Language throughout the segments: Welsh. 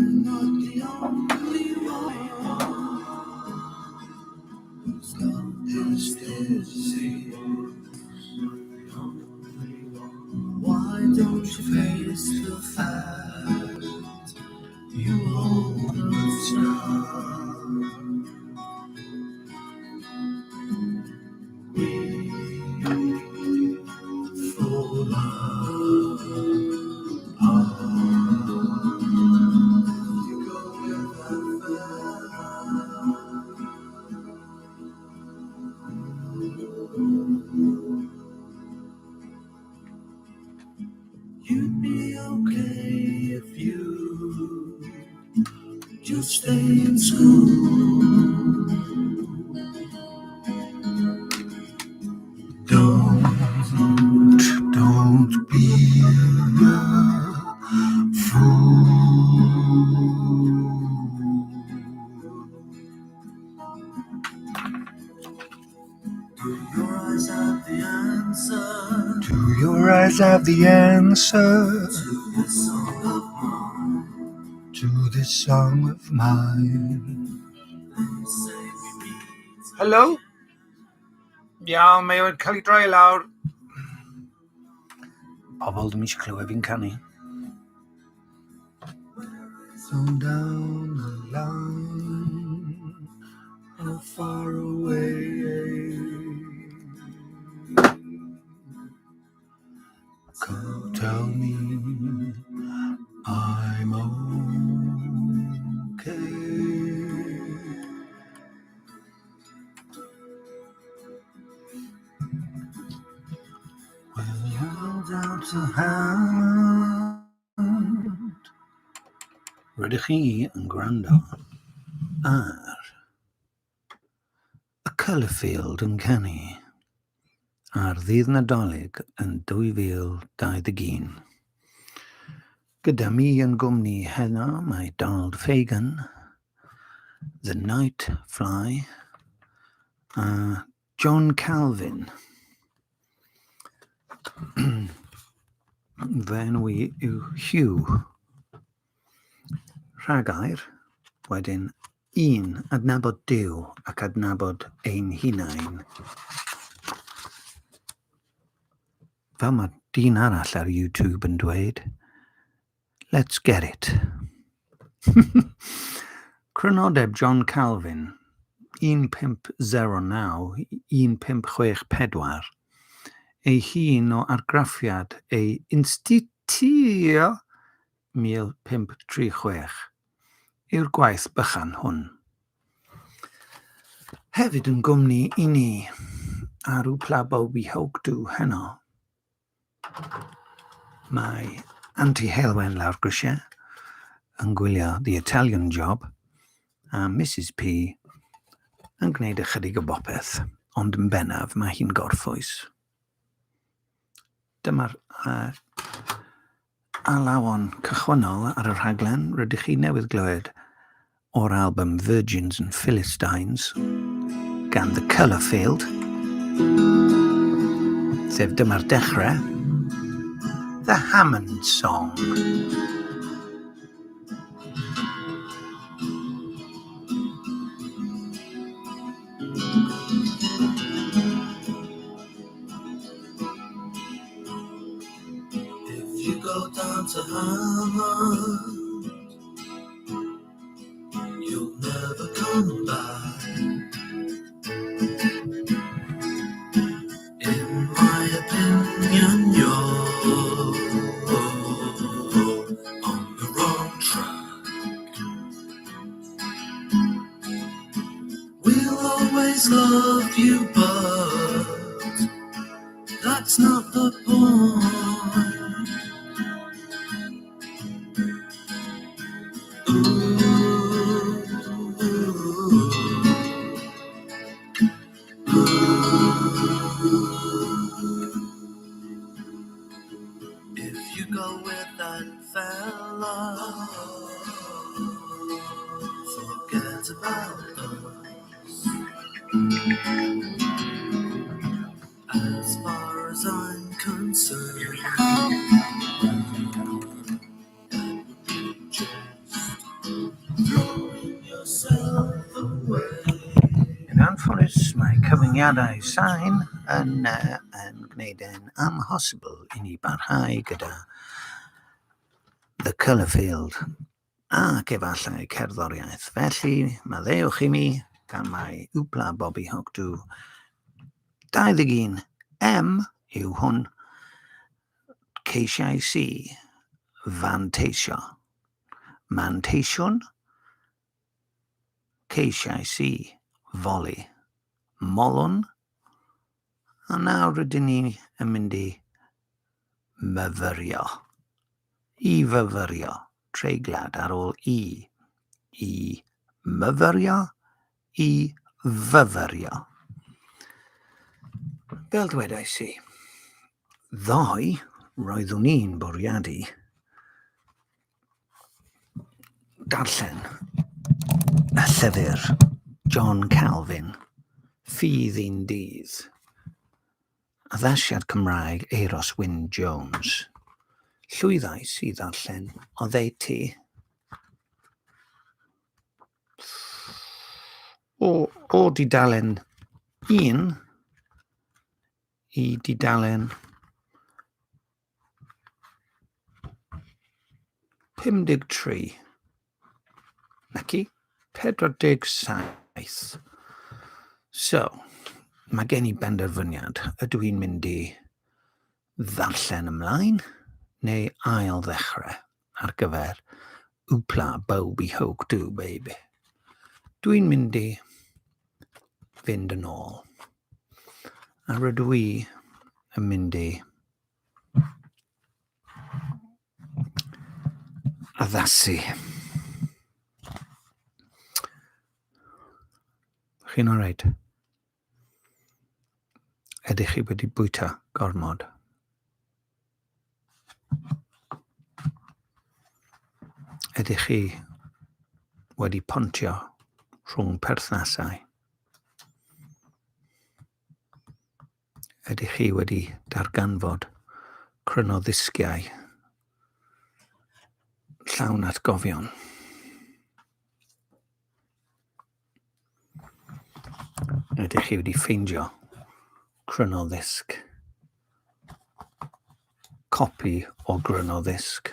I'm not the only one who's got this disease. Why don't you face the fact you own the star? We fall apart. You go with that fella. You'd be okay if you just stay in school. Don't be a fool. Do your eyes have the answer? Do your eyes have the answer to this song of mine? To this song of mine. They say we meet. Hello? Iawn, mae o'n cael ei droi lawr. Pobl ddim eisiau clywed fi'n canu. So down the line, how far away? Come tell me I'm okay. Well, you go down to Hammond. Rydych chi yn gwrando ar y Colourfield yn canu ar ddydd Nadolig yn 2021. Gyda mi yn gwmni heno mae Donald Fagen, The Night Fly a John Calvin. Fy enw i yw Hugh. Rhagair, wedyn un, adnabod Duw ac adnabod ein hunain. Fel mae dyn arall ar YouTube yn dweud, let's get it. Crynodeb John Calvin, 1509-1564, ei hun o argraffiad ei Institutio 1536, yw'r gwaith bychan hwn. Hefyd yn gwmni i ni ar Wpla Bobi Hawk Du heno, mae Anti Heulwen lawr grisiau yn gwylio The Italian Job a Mrs P yn gwneud ychydig o bopeth, ond yn bennaf mae hi'n gorffwys. Dyma'r alawon cychwynnol ar y rhaglen rydych chi newydd glywed o'r album Virgins and Philistines gan The Colourfield, sef dyma'r dechrau, The Hammond Song. If you go down to Hammond, you'll never come back. In my opinion, you're on the wrong track. We'll always love you, but that's not the point. Ooh, ooh, ooh. If you go with that fella, forget about us. As far as I'm concerned, that would be just Throwing yourself away. Yn anffodus, mae cyfyngiadau sain yn, yn gwneud e'n amhosibl i ni barhau gyda The Colourfield ac efallai cerddoriaeth. Felly, maddeuwch i mi gan mai Wpla Bobby Hook Do 21 M yw hwn. Ceisiais i fanteisio. Manteisiwn? Ceisiais i foli. Molwn? A nawr rydyn ni yn mynd i myfyrio. I fyfyrio. Treiglad ar ôl i. I myfyrio. I fyfyrio. Fel dwedais i, ddoe roeddwn i'n bwriadu darllen y llyfr John Calvin, Ffydd un Dydd, addasiad Cymraeg Euros Wyn Jones. Llwyddais i ddarllen oddeutu o, o dudalen 1 i dudalen 53. Naci, 47. So, mae gen i benderfyniad. Ydw i'n mynd i ddarllen ymlaen neu ail ddechrau ar gyfer Wpla Bobi Hoke Do Baby? Dwi'n mynd i fynd yn ôl. A rydw i yn mynd i addasu. Chi'n alright? Ydych chi wedi bwyta gormod? Ydych chi wedi pontio rhwng perthnasau? Ydych chi wedi darganfod cryno ddisgiau llawn atgofion? Ydych chi wedi ffeindio cryno ddisg? Copi o gryno ddisg?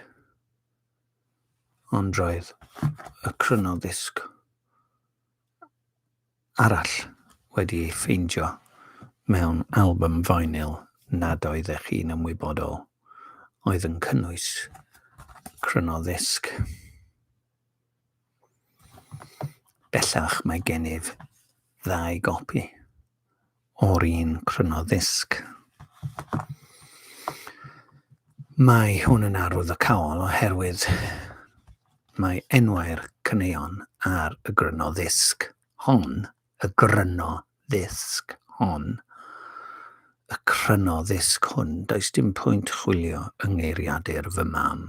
Ond roedd y cryno ddisg arall wedi ei ffeindio mewn albwm finyl nad oeddech chi'n ymwybodol oedd yn cynnwys cryno ddisg. Bellach mae gennyf ddau gopi o'r un cryno ddisg. Mae hwn yn arwyddocaol oherwydd mae enwau'r caneuon ar y gryno ddisg hon, y gryno ddisg hon, y cryno ddisg hwn, does dim pwynt chwilio yng ngeiriadur fy mam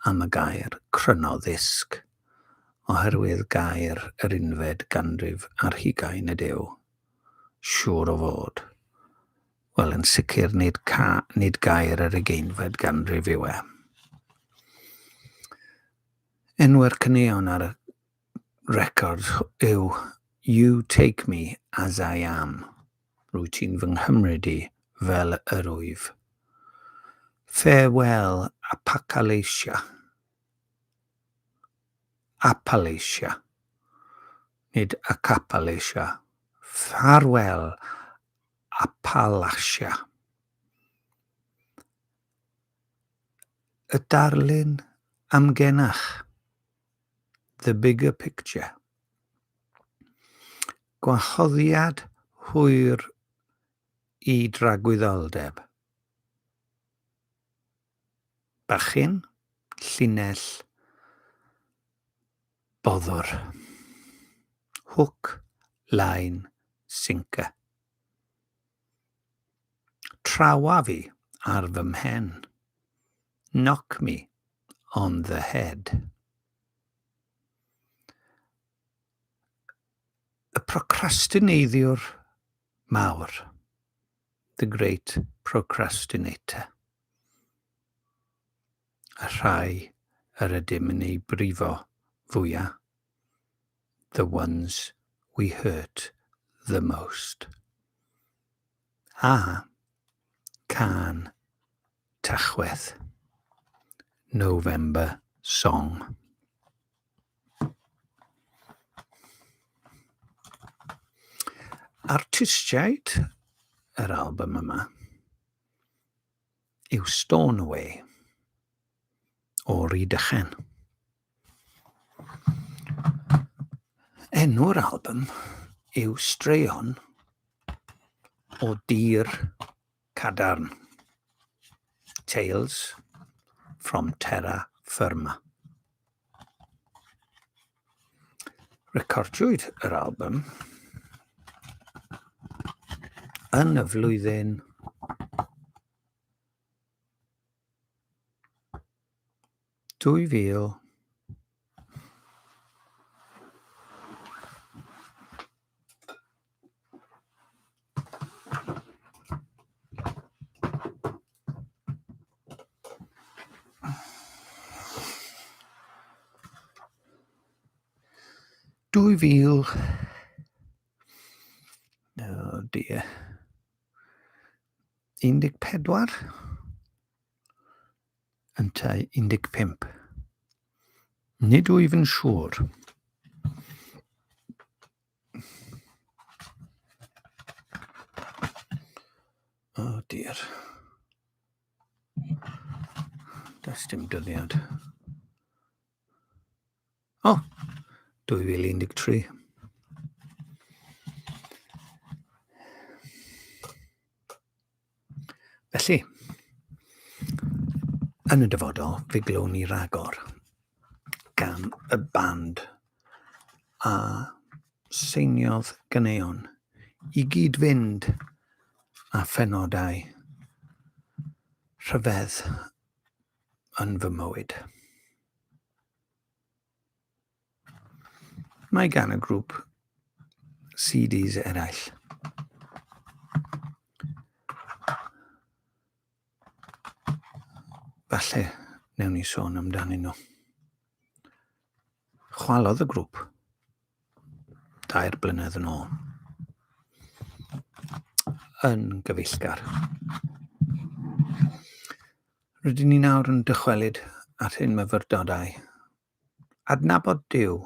am y gair cryno ddisg, oherwydd gair yr unfed ganrif ar hugain ydyw, siŵr o fod. Wel, yn sicr nid, ca, nid gair yr ugeinfed ganrif yw e. Enwau'r caneuon ar y record yw You Take Me As I Am. Rwy ti'n fy nghymryd i fel yr wyf. Farewell Apacalasia. Appalachia. Nid Acapalasia. Farewell Appalachia. Y darlun amgenach. The bigger picture. Gwahoddiad hwyr i dragwyddoldeb. Bachyn, llinell, boddwr. Hook, line, sinker. Trawa fi ar fy mhen. Knock me on the head. Y procrastineiddiwr mawr. The Great Procrastinator. Y rhai yr ydym yn ei brifo fwyaf. the ones we hurt the most. A cân Tachwedd, November Song. Artistiaid yr album yma yw Stornoway o Rydychen. Enw'r album yw Straeon o Dir Cadarn, Tales from Terra Firma. Recordiwyd yr album yn y flwyddyn 2000 2000 Oh dear. 14 yntau 15. Nid wyf yn siŵr. Oh dear. Does dim dyddiad. O, oh, 2013. Felly, yn y dyfodol, fe glown ni ragor gan y band a seiniodd ganeuon i gyd-fynd â phenodau rhyfedd yn fy mywyd. Mae gan y grŵp CDs eraill. Falle newn ni sôn amdanyn nhw. Chwalodd y grŵp 3 blynedd yn ôl. Yn gyfeillgar. Rydyn ni nawr yn dychwelyd at ein myfyrdodau. Adnabod Duw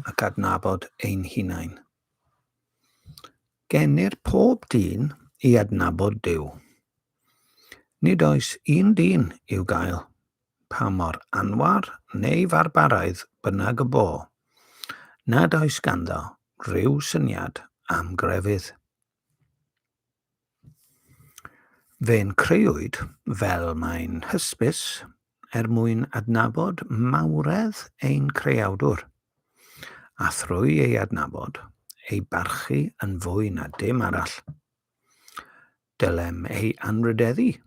ac adnabod ein hunain. Genir pob dyn i adnabod Duw. Nid oes un dyn i'w gael, pa mor anwar neu farbaraidd bynnag y bo, nad oes ganddo ryw syniad am grefydd. Fe'n crëwyd, fel mae'n hysbys, er mwyn adnabod mawredd ein Creawdwr, a thrwy ei adnabod, ei barchu yn fwy na dim arall. Dylem ei anrhydeddu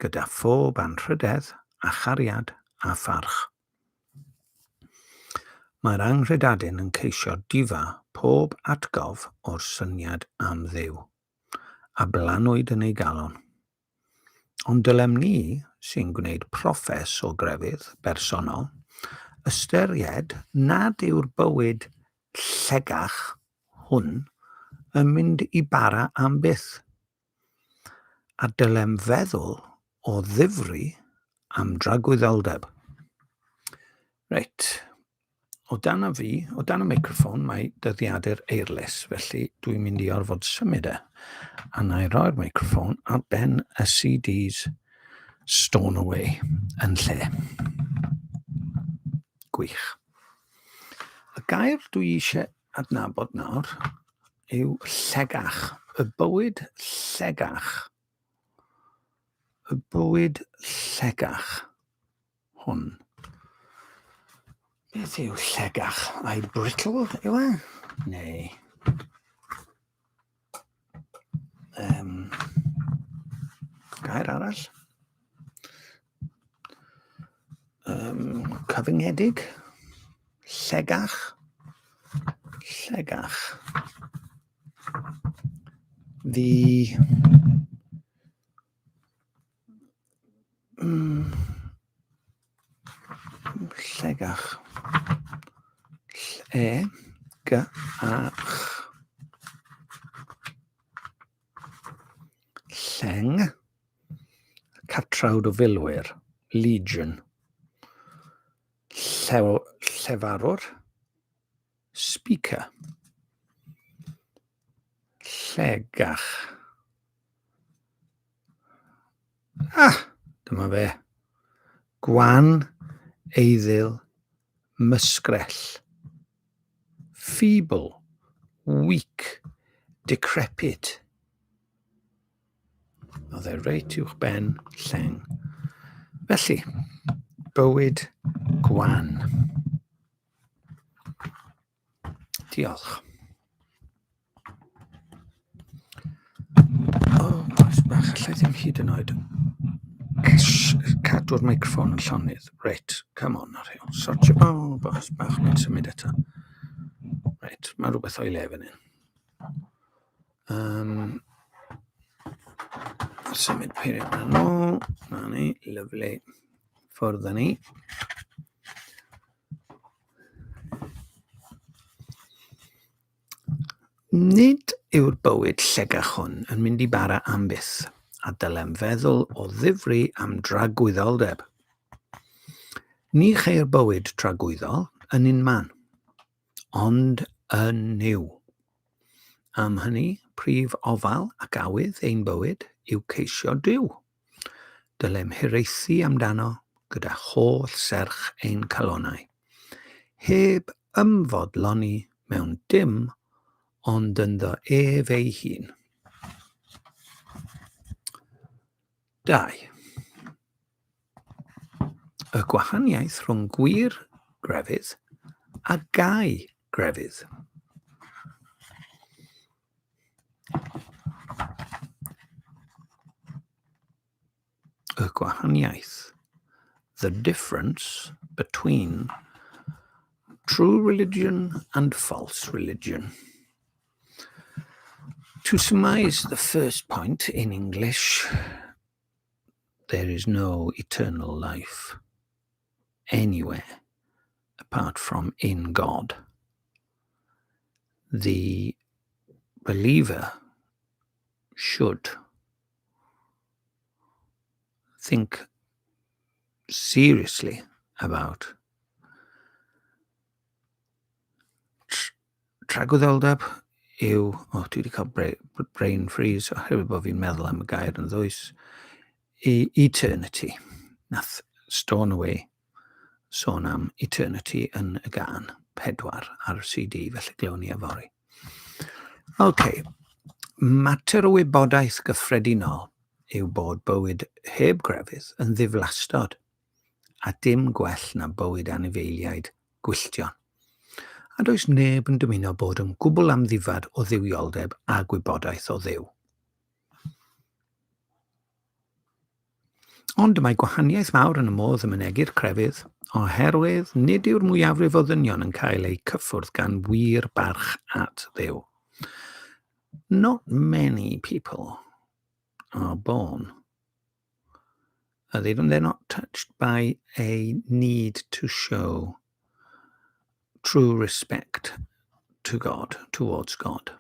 gyda phob anrhydedd a chariad a pharch. Mae'r anghredadun yn ceisio difa pob atgof o'r syniad am Dduw, a blannwyd yn ei galon. Ond dylem ni, sy'n gwneud proffes o grefydd bersonol, ystyried nad yw'r bywyd llegach hwn yn mynd i bara am byth. A dylem feddwl o ddifri am dragwyddoldeb. Reit, o dan y fi, o dan y meicroffon, mae dyddiadur Eirlys, felly dwi'n mynd i orfod symud e. A na i roi'r meicroffon ar ben y CDs Stornoway yn lle. Gwych. Y gair dwi eisiau adnabod nawr yw llegach. Y bywyd llegach. Y bywyd llegach hwn. Beth yw llegach? Ai brittle yw e? Neu... Gair arall? Cyfyngedig? Llegach? Llegach. The... Llegach. E. G, A, Ch. Lleng. Catrawd o filwyr. Legion. Llew, llefarwr. Speaker. Llegach. Ah, dyma fe. Gwan, eiddil, musgrell. Feeble, weak, decrepit. Oedd e reit uwch ben lleng. Felly, bywyd gwan. Diolch. O, oh, boes bach, allai ddim hyd yn oed cadw'r microffon yn llonydd. Reit, come on, Ariel. Sortio. O, oh, boes bach, mae'n symud eto. Reit, mae rhywbeth o'i le fan hyn. Um, symud peiriant yna nôl. Na ni, lyflu. Ffwrdd â ni. Nid yw'r bywyd llegach hwn yn mynd i bara am byth, a dylem feddwl o ddifri am dragwyddoldeb. Ni cheir bywyd tragwyddol yn unman, ond yn Nuw. Am hynny, prif ofal ac awydd ein bywyd yw ceisio Duw. Dylem hiraethu amdano gyda holl serch ein calonnau, heb ymfodloni mewn dim ond ynddo ef ei hun. 2. Y gwahaniaeth rhwng gwir grefydd a gau grefydd. Y gwahaniaeth. The difference between true religion and false religion. To surmise the first point in English, there is no eternal life anywhere apart from in God. The believer should think seriously about tragwyddoldeb yw, o, oh, dwi wedi cael brain freeze oherwydd bod fi'n meddwl am y gair yn ddwys, e eternity. Nath Stornoway sôn am eternity yn y gan pedwar ar y CD, felly glywn ni yfory. OK, mater o wybodaeth gyffredinol yw bod bywyd heb grefydd yn ddiflastod a dim gwell na bywyd anifeiliaid gwylltion. A does neb yn dymuno bod yn gwbl amddifad o dduwioldeb a gwybodaeth o Dduw. Ond mae gwahaniaeth mawr yn y modd y mynegir crefydd, oherwydd nid yw'r mwyafrif o ddynion yn cael eu cyffwrdd gan wir barch at Dduw. Not many people are born. They they're not touched by a need to show true respect to God, towards God.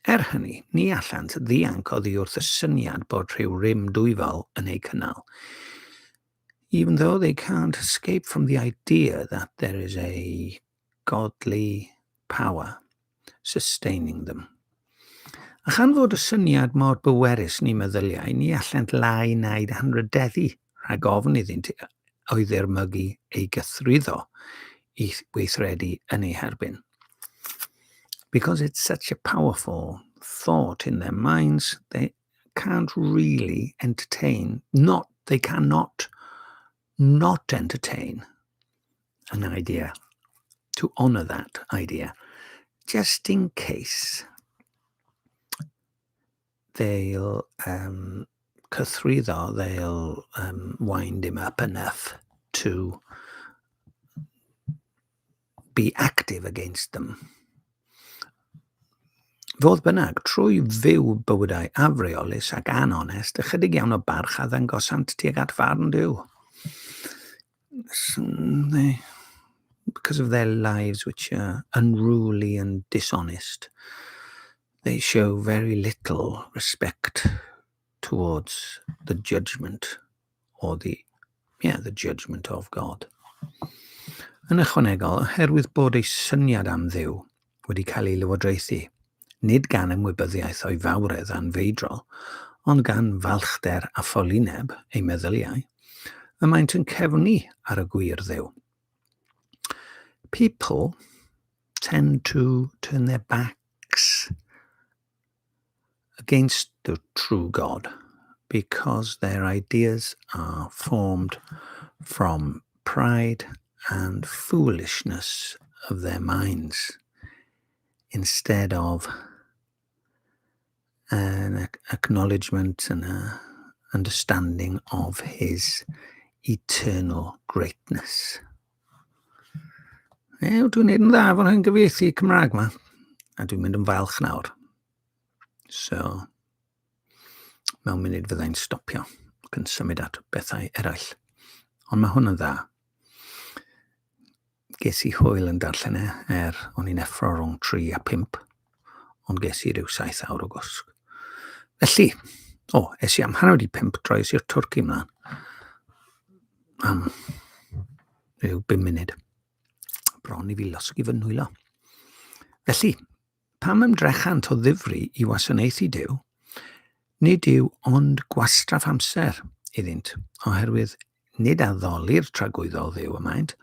Er hynny, ni allant ddianc oddi wrth y syniad bod rhyw rym dwyfol yn eu cynnal. Even though they can't escape from the idea that there is a godly power sustaining them. A chan fod y syniad mor bwerus ni meddyliau, ni allent lai na'i hanrhydeddu rhag ofn iddynt o'i ddirmygu ei gythruddo i weithredu yn ei herbyn. Because it's such a powerful thought in their minds, they can't really entertain, not, they cannot not entertain an idea, to honour that idea, just in case they'll um, cythruddo, they'll um, wind him up enough to be active against them. Fodd bynnag, trwy fyw bywydau afreolus ac anonest, ychydig iawn o barch a ddangosant tuag at farn Duw. They because of their lives which are unruly and dishonest, they show very little respect towards the judgment or the, yeah, the judgment of God. Yn ychwanegol, oherwydd bod ei syniad am Dduw wedi cael ei lywodraethu, nid gan ymwybyddiaeth o'i fawredd anfeidrol, ond gan falchder a ffolineb ei meddyliau, y maent yn cefnu ar y gwir Dduw. People tend to turn their backs against the true God because their ideas are formed from pride and foolishness of their minds instead of an acknowledgement and a understanding of his eternal greatness. Ew, dwi'n neud yn dda fo'n hyn gyfieithu Cymraeg ma. A dwi'n mynd yn falch nawr. So, mewn munud fyddai'n stopio ac yn symud at bethau eraill. Ond mae hwn yn dda. Ges i hwyl yn darllen e, er o'n i'n effro rhwng 3 a 5, ond ges i ryw 7 awr o gwsg. Felly, o, es i am 4:30, droes i'r twrci mlaen. Am rhyw 5 munud. Bron i fi losgi fy nwylo. Felly, pam ymdrechant o ddifri i wasanaethu Duw, nid yw ond gwastraff amser iddynt, oherwydd nid addoli'r tragwyddol Dduw y maent,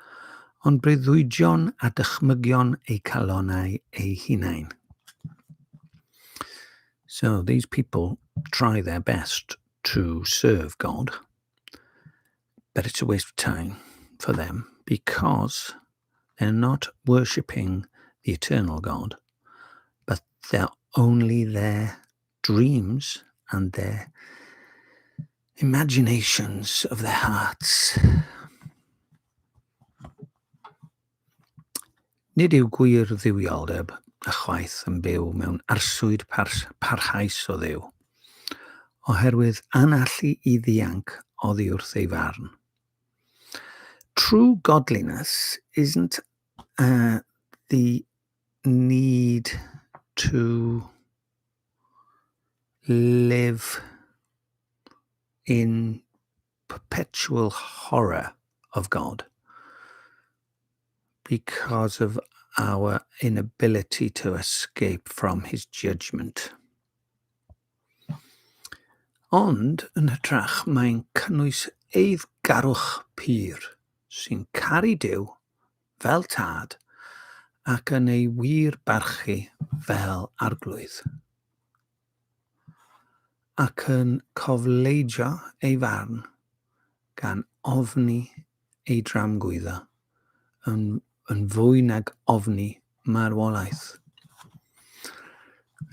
ond breuddwydion a dychmygion eu calonnau eu hunain. So these people try their best to serve God, but it's a waste of time for them because they're not worshipping the eternal God, but they're only their dreams and their imaginations of their hearts. Nid yw gwir dduwioldeb ychwaith yn byw mewn arswyd parhaus o Dduw, oherwydd anallu i ddianc oddi wrth ei farn. True godliness isn't the need to live in perpetual horror of God because of our inability to escape from his judgment. Ond, yn hytrach, mae'n cynnwys eiddgarwch pur sy'n caru Duw fel tad ac yn ei wir barchu fel arglwydd, ac yn cofleidio ei farn gan ofni ei dramgwyddo yn, yn fwy nag ofni marwolaeth.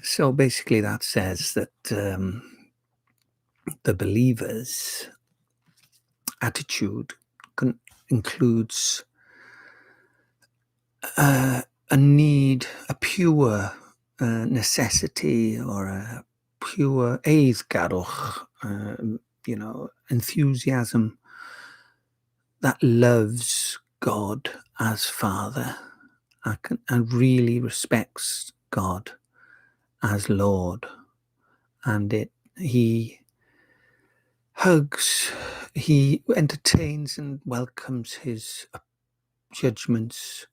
So basically that says that the believer's attitude includes a need, a pure necessity or a pure eiddgarwch, enthusiasm that loves God as Father and really respects God as Lord. And he hugs, he entertains and welcomes his judgments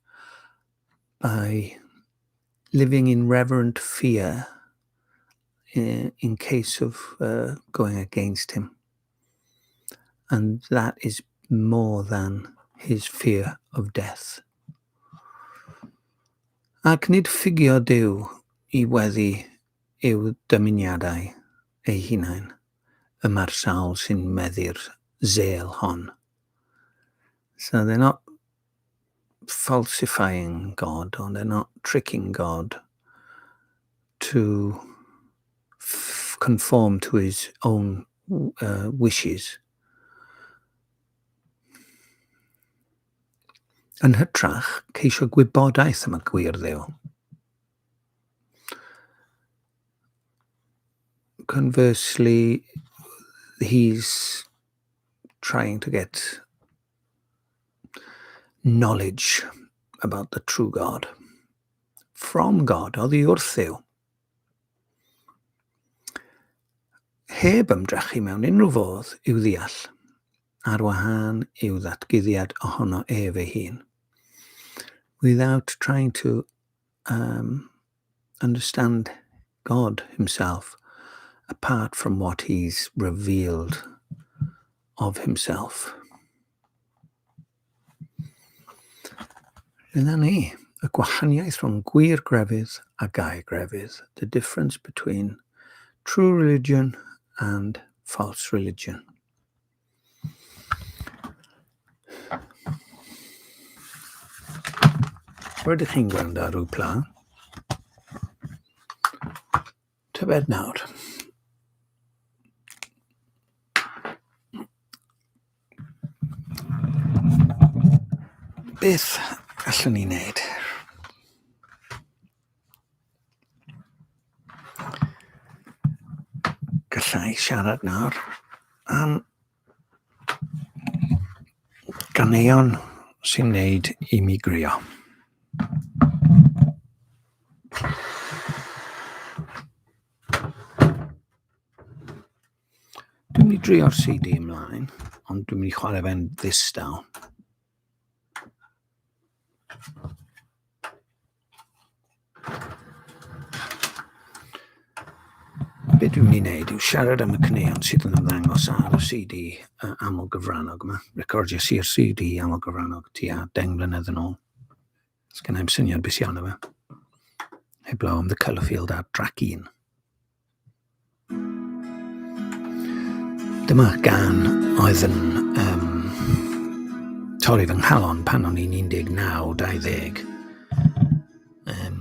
by living in reverent fear in case of going against him. And that is more than his fear of death. Ac nid ffugio Duw i weddu i'w dymuniadau ei hunain y mae'r sawl sy'n meddu'r zel hon. So they're not falsifying God, or they're not tricking God to conform to his own wishes. Yn hytrach, ceisio gwybodaeth am y gwir Dduw. Conversely, he's trying to get knowledge. about the true God. From God, oddi wrth Dduw. Heb ymdrechu mewn unrhyw fodd i'w ddeall, ar wahân i'w ddatguddiad ohono ef ei hun. Without trying to um, understand God himself apart from what he's revealed of himself. Dyna ni, y gwahaniaeth rhwng gwir grefydd a gair grefydd, the difference between true religion and false religion. Rydych chi'n gwrando ar Wpla. Tybed nawr. Beth allwn ni wneud? Gallai siarad nawr am ganeuon sy'n wneud i mi grio. Dwi'n mynd i drio'r CD ymlaen, ond dwi'n mynd i chwarae fe'n ddistaw. Be dwi'n mynd i wneud yw siarad am y caneuon sydd yn ymddangos ar y CD uh, aml gyfrannog yma. Recordiais i'r CD aml gyfrannog tua 10 mlynedd yn ôl. Sgen i'm syniad beth sy'n arno fe. Heblaw am The Colourfield ar track 1. Dyma gan oedd yn um, torri fy nghalon pan o'n i'n 19, 20. Um,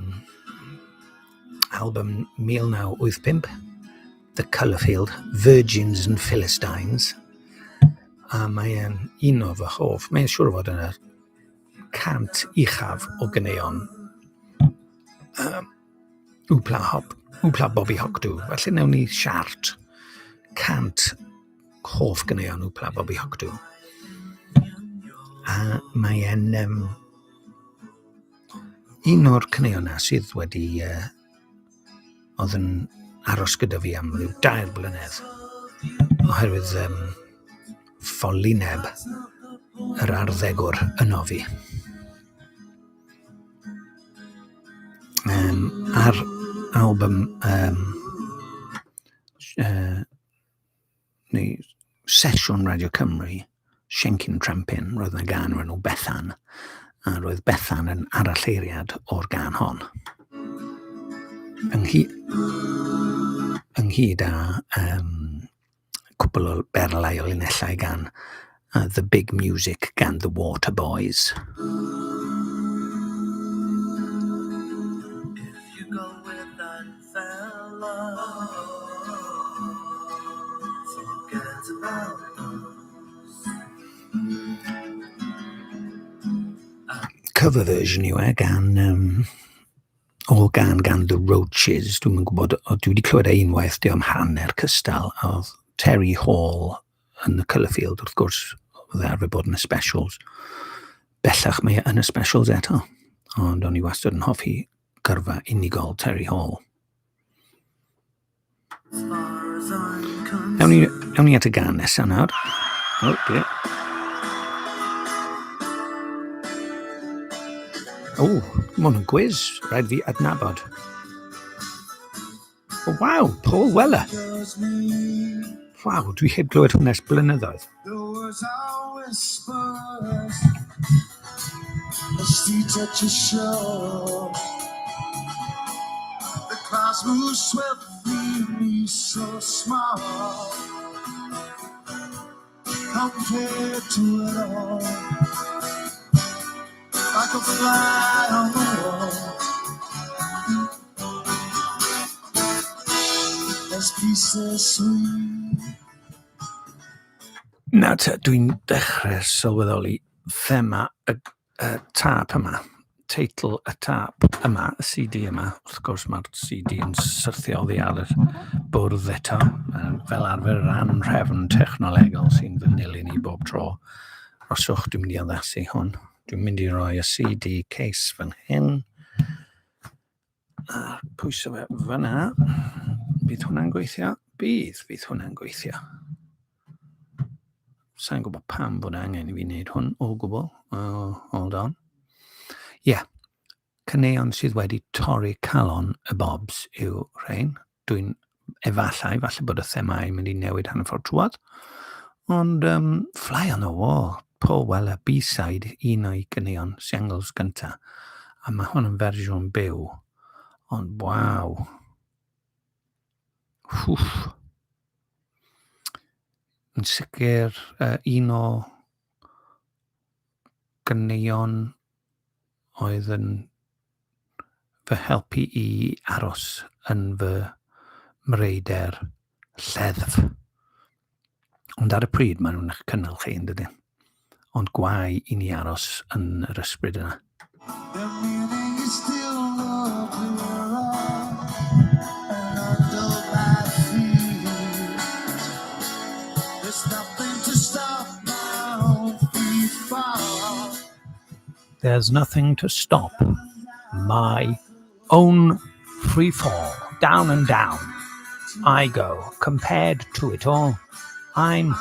album 1985, The Colourfield, Virgins and Philistines. A mae'n un o fy hoff, mae'n siŵr o fod yn y 100 uchaf o ganeuon. Um, Wpla hop, wpla Bobby Hocdw. Felly newn ni siart 100 hoff ganeuon Wpla Bobby Hocdw. A mae e'n um, un o'r caneuon na sydd wedi uh, oedd yn aros gyda fi am ryw dair blynedd oherwydd um, ffolineb yr arddegwr yno fi. Um, ar album um, uh, neu sesiwn Radio Cymru, Siencyn Trampin, roedd yna gan o'r enw Bethan, a roedd Bethan yn aralleiriad o'r gan hon. Ynghyd, ynghyd â um, cwpl o berlau o linellau gan uh, The Big Music gan The Waterboys. If you go with that fella, forget about us. Cover version yw e gan um, o gan gan The Roaches, dwi'm yn gwybod, o, dwi wedi clywed e unwaith, di o'm hanner cystal, a oedd Terry Hall yn y Colourfield, wrth gwrs, oedd e arfer bod yn y specials. Bellach mae e yn y specials eto, ond o'n i wastad yn hoffi gyrfa unigol Terry Hall. Ewn ni, ewn ni at y gan nesaf nawr. Oh, dear. O, mae hwn yn gwiz. Rhaid fi adnabod. Oh, waw, Paul Weller. Waw, dwi heb glywed hwn ers blynyddoedd. The clouds move swiftly, me so small compared to it all. Like a fly on the wall. As pieces sweet. Nawr te, dwi'n dechrau sylweddoli thema y, y tâp yma, teitl y tâp yma, y CD yma. Wrth gwrs mae'r CD yn syrthio oddi ar y bwrdd eto, fel arfer yr anrhefn technolegol sy'n fy nilyn i bob tro. Roswch, dwi'n mynd i addasu hwn. Dwi'n mynd i roi y CD case fan hyn. A pwyso fe fyna. Bydd hwnna'n gweithio? Bydd, fydd hwnna'n gweithio. Sa'n gwybod pam bod angen i fi wneud hwn o gwbl. Oh, hold on. Ie, yeah. Caneuon sydd wedi torri calon y Bobs yw rhain. Dwi'n efallai, falle bod y themâu yn mynd i newid hanner ffordd trwodd. Ond um, Fly on the Wall, Paul Weller, B-side, un o'i ganeuon singles gynta. A mae hwn yn fersiwn byw. Ond waw. Hwff. Yn sicr uh, un o ganeuon oedd yn fy helpu i aros yn fy mreuder lleddf. Ond ar y pryd maen nhw'n eich cynnal chi, yn dydyn? Ond gwae i ni aros yn yr ysbryd yna. The meaning is still no clearer and under my feet. There's nothing to stop my own free fall. There's nothing to stop my own free fall. Down and down I go. Compared to it all, I'm,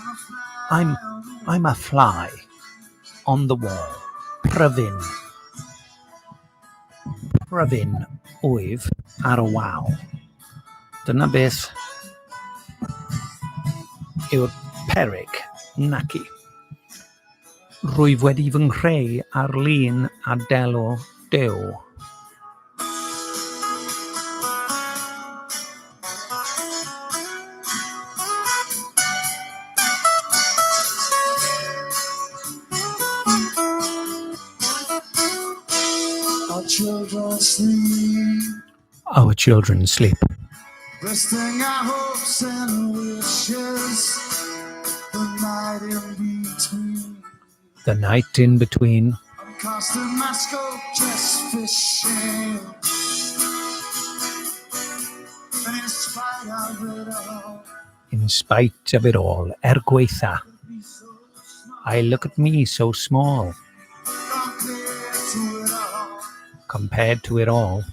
I'm, I'm a fly on the wall. Pryfyn. Pryfyn wyf ar y wal. Dyna beth yw'r peryg, naci. Rwyf wedi fy nghreu ar lun a delw Duw. Our children sleep. Our children sleep. Resting our hopes and wishes. The night in between. The night in between. I'm casting my scope, just fishing. And in spite of it all. In spite of it all, er gwaetha. I look at me so small. Compared to it all. Compared to it all.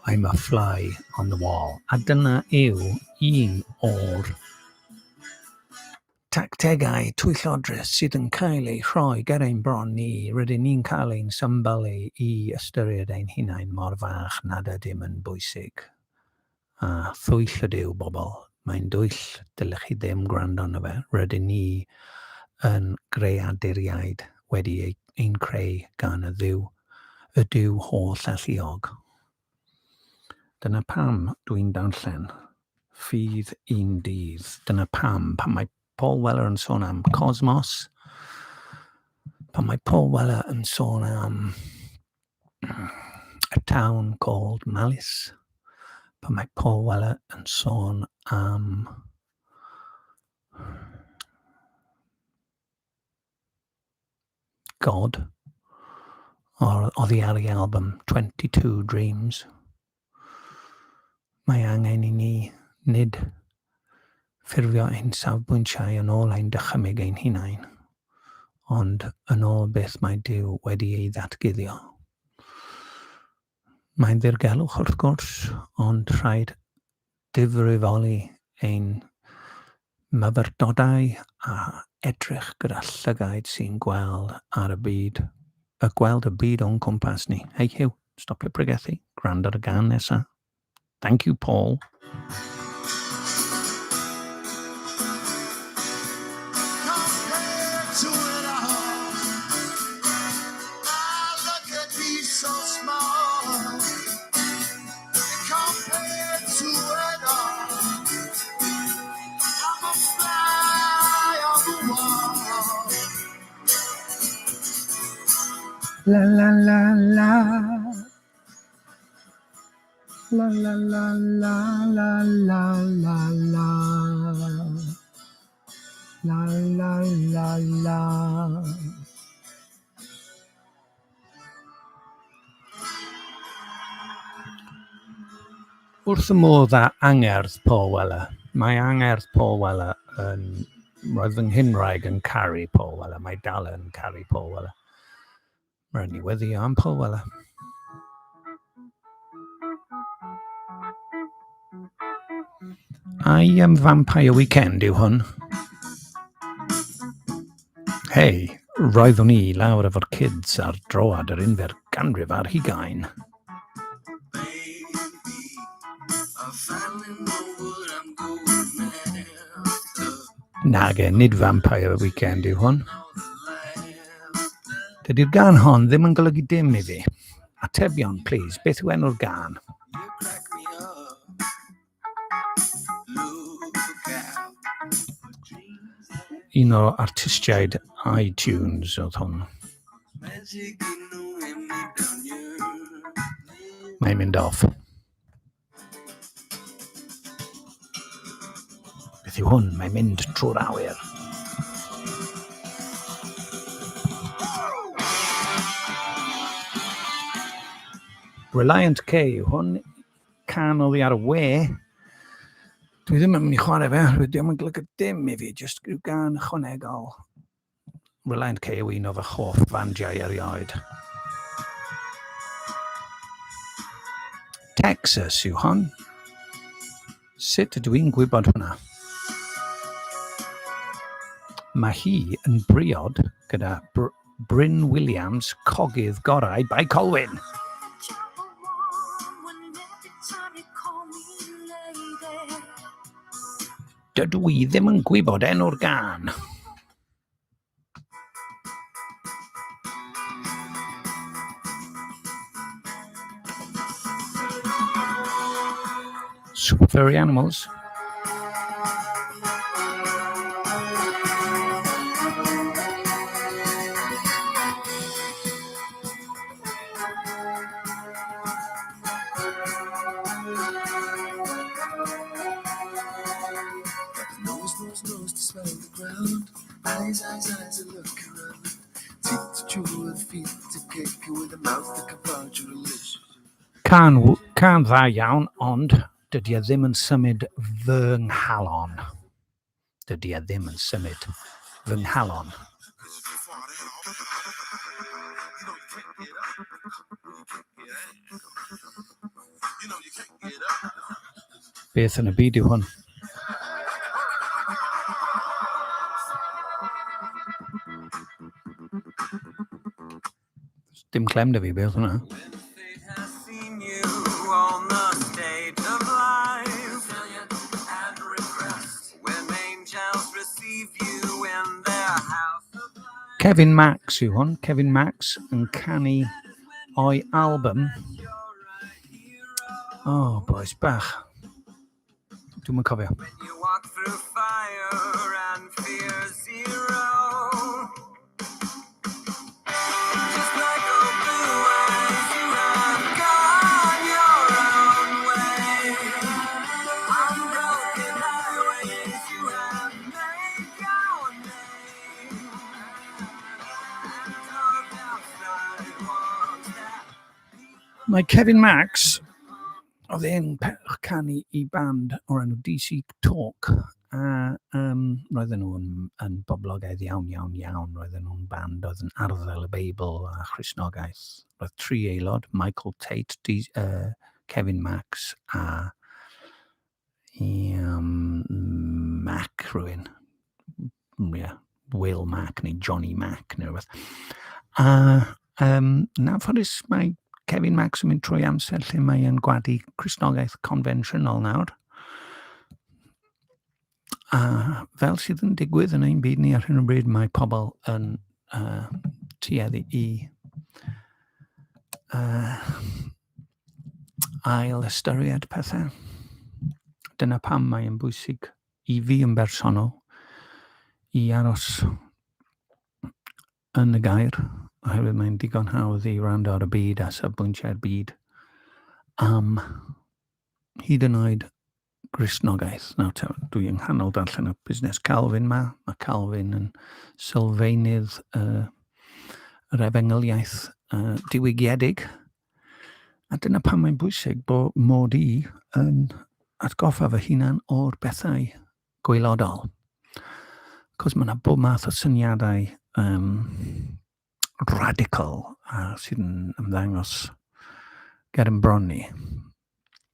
I'm a fly on the wall. A dyna yw un o'r tactegau twyllodrus sydd yn cael eu rhoi ger ein bron ni. Rydyn ni'n cael ein symbylu i ystyried ein hunain mor fach nad ydym yn bwysig. A thwyll ydyw, bobl. Mae'n dwyll, dylech chi ddim gwrando arno fe. Rydyn ni yn greaduriaid wedi ei, ein creu gan y Dduw, y Duw holl alluog. Dyna pam dwi'n darllen Ffydd Un Dydd. Dyna pam, pan mae Paul Weller yn sôn am cosmos, pan mae Paul Weller yn sôn am A Town Called Malice, pan mae Paul Weller yn sôn am God, o'r oddi ar ei album 22 Dreams. Mae angen i ni nid ffurfio ein safbwyntiau yn ôl ein dychymyg ein hunain, ond yn ôl beth mae Duw wedi ei ddatguddio. Mae'n ddirgelwch wrth gwrs, ond rhaid difrifoli ein myfyrdodau a edrych gyda llygaid sy'n gweld ar y byd, y gweld y byd o'n cwmpas ni. Hei Hugh, stopio pregethu, gwrando ar y gân nesaf. Thank you, Paul. Compared to it all, I look at me so small. Compared to it all, I'm a fly on the wall. La la la la. La la la la la la la la. La la la la. Wrth y modd â angerdd Paul Weller. Mae angerdd Paul Weller yn Roedd fy nghynraig yn caru Paul Weller. Mae dal yn caru Paul Weller. Mae rhaid ni weddio am Paul Weller. I am Vampire Weekend yw hwn. Hei, roeddwn i lawr efo'r kids ar droad yr unfer ganrif ar hugain. Nage, nid Vampire Weekend yw hwn. Dydy'r gan hon ddim yn golygu dim i fi. Atebion, please. Beth yw enw'r gan? Un o artistiaid iTunes oedd hwn. Mae'n mynd off. Beth yw hwn? Mae'n mynd trwy'r awyr. Reliant K yw hwn. Can oddi ar y we. Dwi ddim yn mynd i chwarae fe, dwi ddim yn golygu dim i fi, jyst rhyw gan ychwanegol. Reliant K yw un o fy hoff fandiau erioed. Texas yw hon. Sut ydw i'n gwybod hwnna? Mae hi yn briod gyda Br Bryn Williams, cogydd gorau Bae Colwyn. Dydw i ddim yn gwybod enw'r gân. Super Furry Animals. Can, can dda iawn, ond dydy e ddim yn symud fy nghalon. Dydy e ddim yn symud fy nghalon. Beth yn y byd yw hwn? Dim clem da fi, beth hwnna? Kevin Max yw hwn. Kevin Max yn canu o'i album. Oh, boys bach. Dwi'm yn cofio. Mae Kevin Max oedd e'n canu i band o'r enw DC Talk, a um, roedden nhw yn, yn boblogaidd iawn, iawn, iawn. Roedden nhw'n band oedd yn arddel y Beibl a Christnogaeth. Roedd tri aelod, Michael Tate, D, Kevin Max a um, Mac rhywun. Yeah, Will Mac neu Johnny Mac neu rhywbeth. A um, yn anffodus mae Kevin Max yn mynd trwy amser lle mae yn gwadu Cristnogaeth confensiynol nawr. A fel sydd yn digwydd yn ein byd ni ar hyn o bryd, mae pobl yn tueddu i ail ystyried pethau. Dyna pam mae'n bwysig i fi yn bersonol i aros yn y gair, oherwydd mae'n digon hawdd i wrando ar y byd a safbwyntiau'r byd am hyd yn oed Gristnogaeth. Nawr te, dwi yng nghanol darllen y busnes Calvin ma. Mae Calvin yn sylfaenydd yr efengyliaeth diwygiedig. A dyna pam mae'n bwysig bod mod i yn atgoffa fy hunan o'r bethau gwaelodol. Cos mae yna bob math o syniadau um, radical a sydd yn ymddangos ger yn bron ni.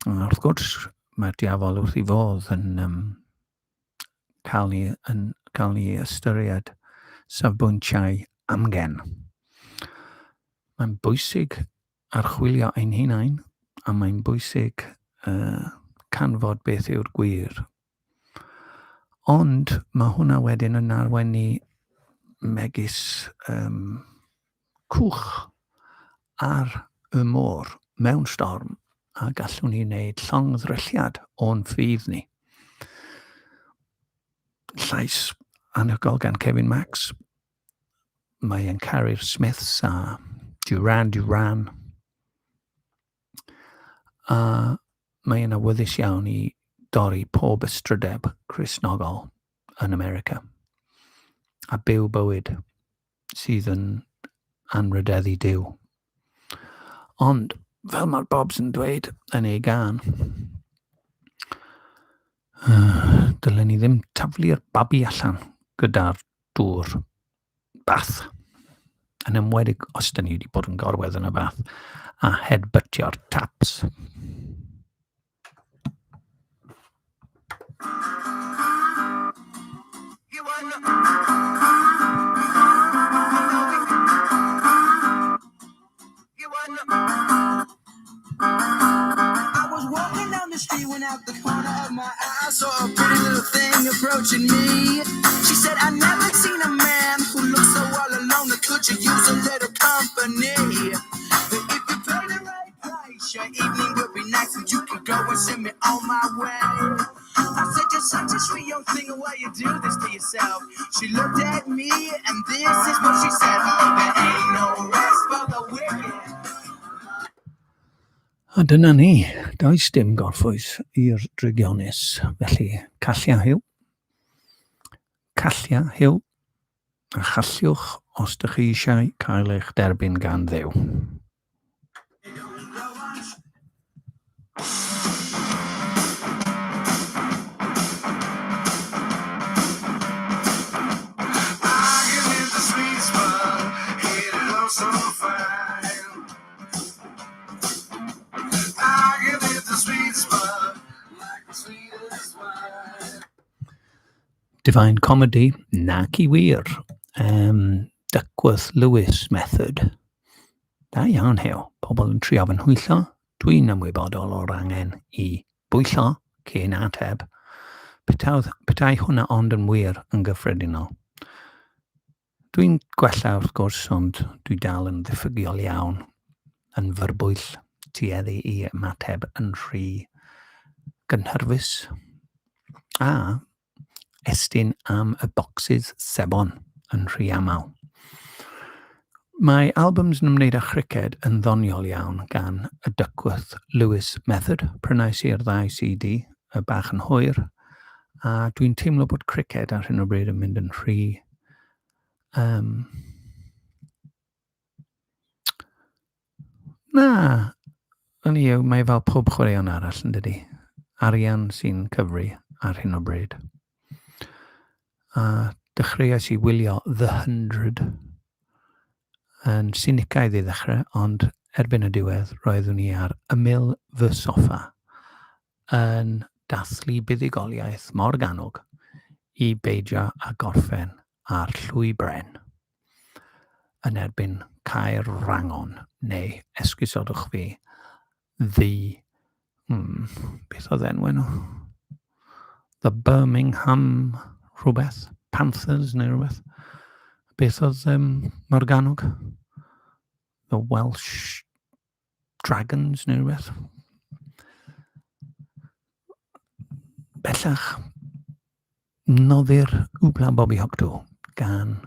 A wrth gwrs, mae'r diafol wrth ei fodd yn um, cael ni, yn cael ni ystyried safbwyntiau amgen. Mae'n bwysig archwilio ein hunain a mae'n bwysig uh, canfod beth yw'r gwir. Ond mae hwnna wedyn yn arwain ni megis um, cwch ar y môr mewn storm a gallwn ni wneud llongddrylliad o'n ffydd ni. Llais anhygoel gan Kevin Max. Mae e'n caru'r Smiths a Duran Duran. A mae e'n awyddus iawn i dorri pob ystrydeb Cristnogol yn America a byw bywyd sydd yn anrhydeddu Duw. Ond, fel mae'r Bobs yn dweud yn ei gan, dylen ni ddim taflu'r babi allan gyda'r dŵr bath. Yn enwedig os dyn ni wedi bod yn gorwedd yn y bath a headbuttio'r taps. I was walking down the street when out the corner of my eye I saw a pretty little thing approaching me. She said, I never seen a man who looks so all alone. Could you use a little company? But if you pay the right price, your evening will be nice and you can go and send me on my way. I said, you're such a sweet young thing, why you do this to yourself? She looked at me and this is what she said. Oh, there ain't no rest for the wicked. A dyna ni, does dim gorffwys i'r drygionus, felly callia Huw. Callia Huw, a challiwch os dych chi eisiau cael eich derbyn gan Dduw. Divine Comedy, nac i wir. Um, Duckworth Lewis Method. Da iawn, Heo. Pobl yn trio fy nhwyllo. Dwi'n ymwybodol o'r angen i bwyllo cyn ateb. Petai, petai hwnna ond yn wir yn gyffredinol. Dwi'n gwella wrth gwrs, ond dwi dal yn ddiffygiol iawn, yn fyrbwyll, tueddu i ymateb yn rhy gynhyrfus. A estyn am y bocsys sebon yn rhy aml. Mae albums yn ymwneud â chriced yn ddoniol iawn gan y Duckworth Lewis Method. Prynais i'r ddau CD y bach yn hwyr, a dwi'n teimlo bod criced ar hyn o bryd yn mynd yn rhy um, Na, hynny yw, mae fel pob chwaraeon arall yn dydy. Arian sy'n cyfri ar hyn o bryd. A dechreuais i wylio The Hundred yn sinicaidd i ddechrau, ond erbyn y diwedd roeddwn i ar ymyl fy soffa yn dathlu buddugoliaeth Morgannwg i beidio â gorffen ar llwy bren yn erbyn Caerwrangon, neu esgusodwch fi, the... Hmm, beth oedd enw nhw? The Birmingham rhywbeth, Panthers neu rhywbeth. Beth oedd um, Morgannwg? The Welsh Dragons neu rhywbeth. Bellach, noddir Wbla Bobby Hoctw gan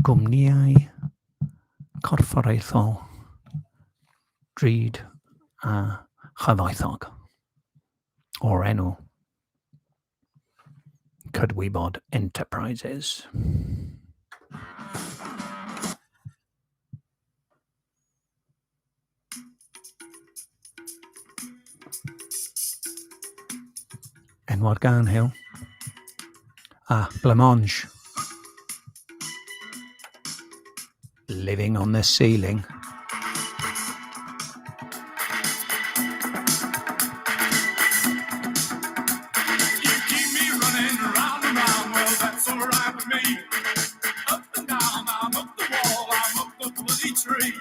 gwmnïau corfforaethol drud a chyfoethog o'r enw Cydwybod Enterprises. Enw'r gan, Huw. Ah, Blancmange. Living on the Ceiling. You keep me running round and round, well that's alright with me. Up and down, I'm up the wall, I'm up the bloody tree.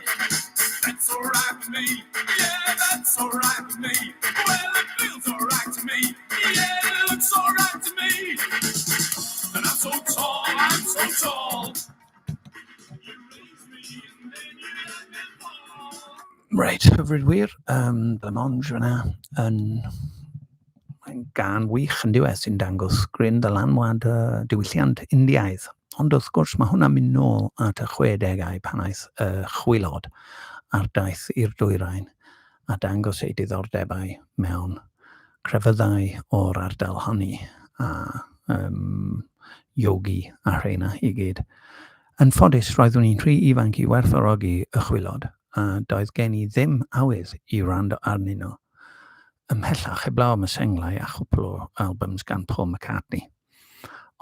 That's alright with me, yeah, that's alright with me. Well, it feels alright to me, yeah, it looks alright to me. And I'm so tall, I'm so tall. You raise me and then you let me fall. Reit, hyfryd wir. Blancmange fyna yn mae'n gân wych yn diwedd sy'n dangos gryn ddylanwad diwylliant Indiaidd. Ond wrth gwrs mae hwnna'n mynd nôl at y 60au pan aeth y chwilod ar daith i'r dwyrain a dangos eu diddordebau mewn crefyddau o'r ardal honni a yogi a rheina i gyd. Yn ffodus, roeddwn i'n rhy ifanc i werthfawrogi y chwilod a doedd gen i ddim awydd i wrando arnyn nhw ymhellach heblaw am y senglau a chwpl o albums gan Paul McCartney.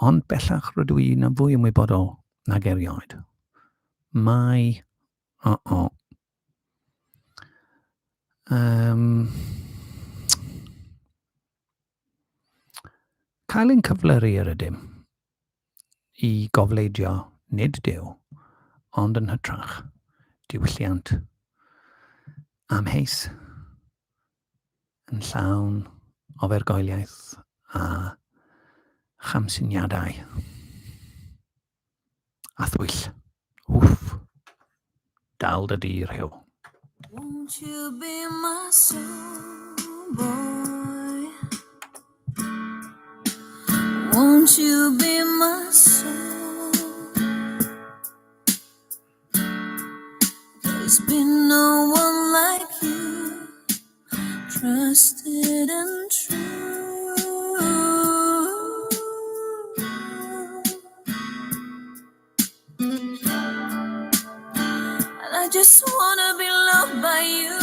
Ond bellach rydw i'n fwy ymwybodol nag erioed. Mae... O-o. Cael ein cyflyru yr ydym i gofleidio nid Duw, ond yn hytrach diwylliant amheus yn llawn ofergoeliaeth a chamsyniadau a thwyll. Wff. Dal dy dir, Huw. Won't you be my soul boy? Won't you be my soul? There's been no one like you, trusted and true. And I just want to be loved by you.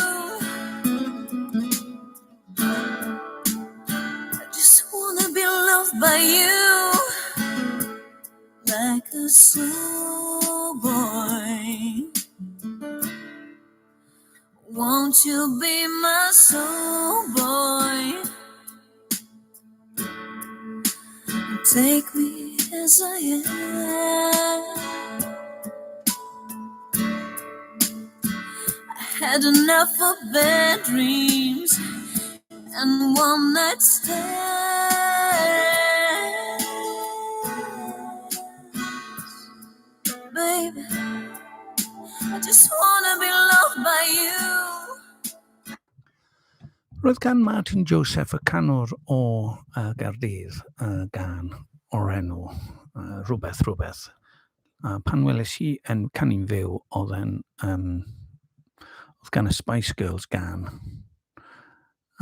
I just want to be loved by you. Like a soul boy. Won't you be my soul boy? Take me as I am. I had enough of bad dreams and one night stands. Baby, I just want to be loved by you. Roedd gan Martin Joseph, y canwr o Gaerdydd, gân o'r enw rhywbeth rhywbeth. A pan weles i yn canu'n fyw, oedd e'n... Oedd gan y Spice Girls gân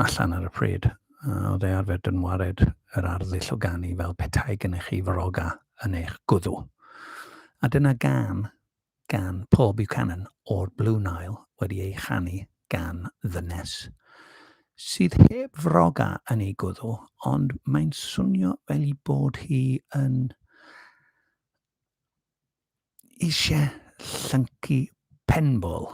allan ar y pryd. Oedd e arfer dynwared yr arddull o ganu fel petai gennych chi froga yn eich gwddw. A dyna gân gan Paul Buchanan o'r Blue Nile wedi ei chanu gan ddynes sydd heb froga yn ei gwddw, ond mae'n swnio fel ei bod hi yn eisiau llyncu penbwl.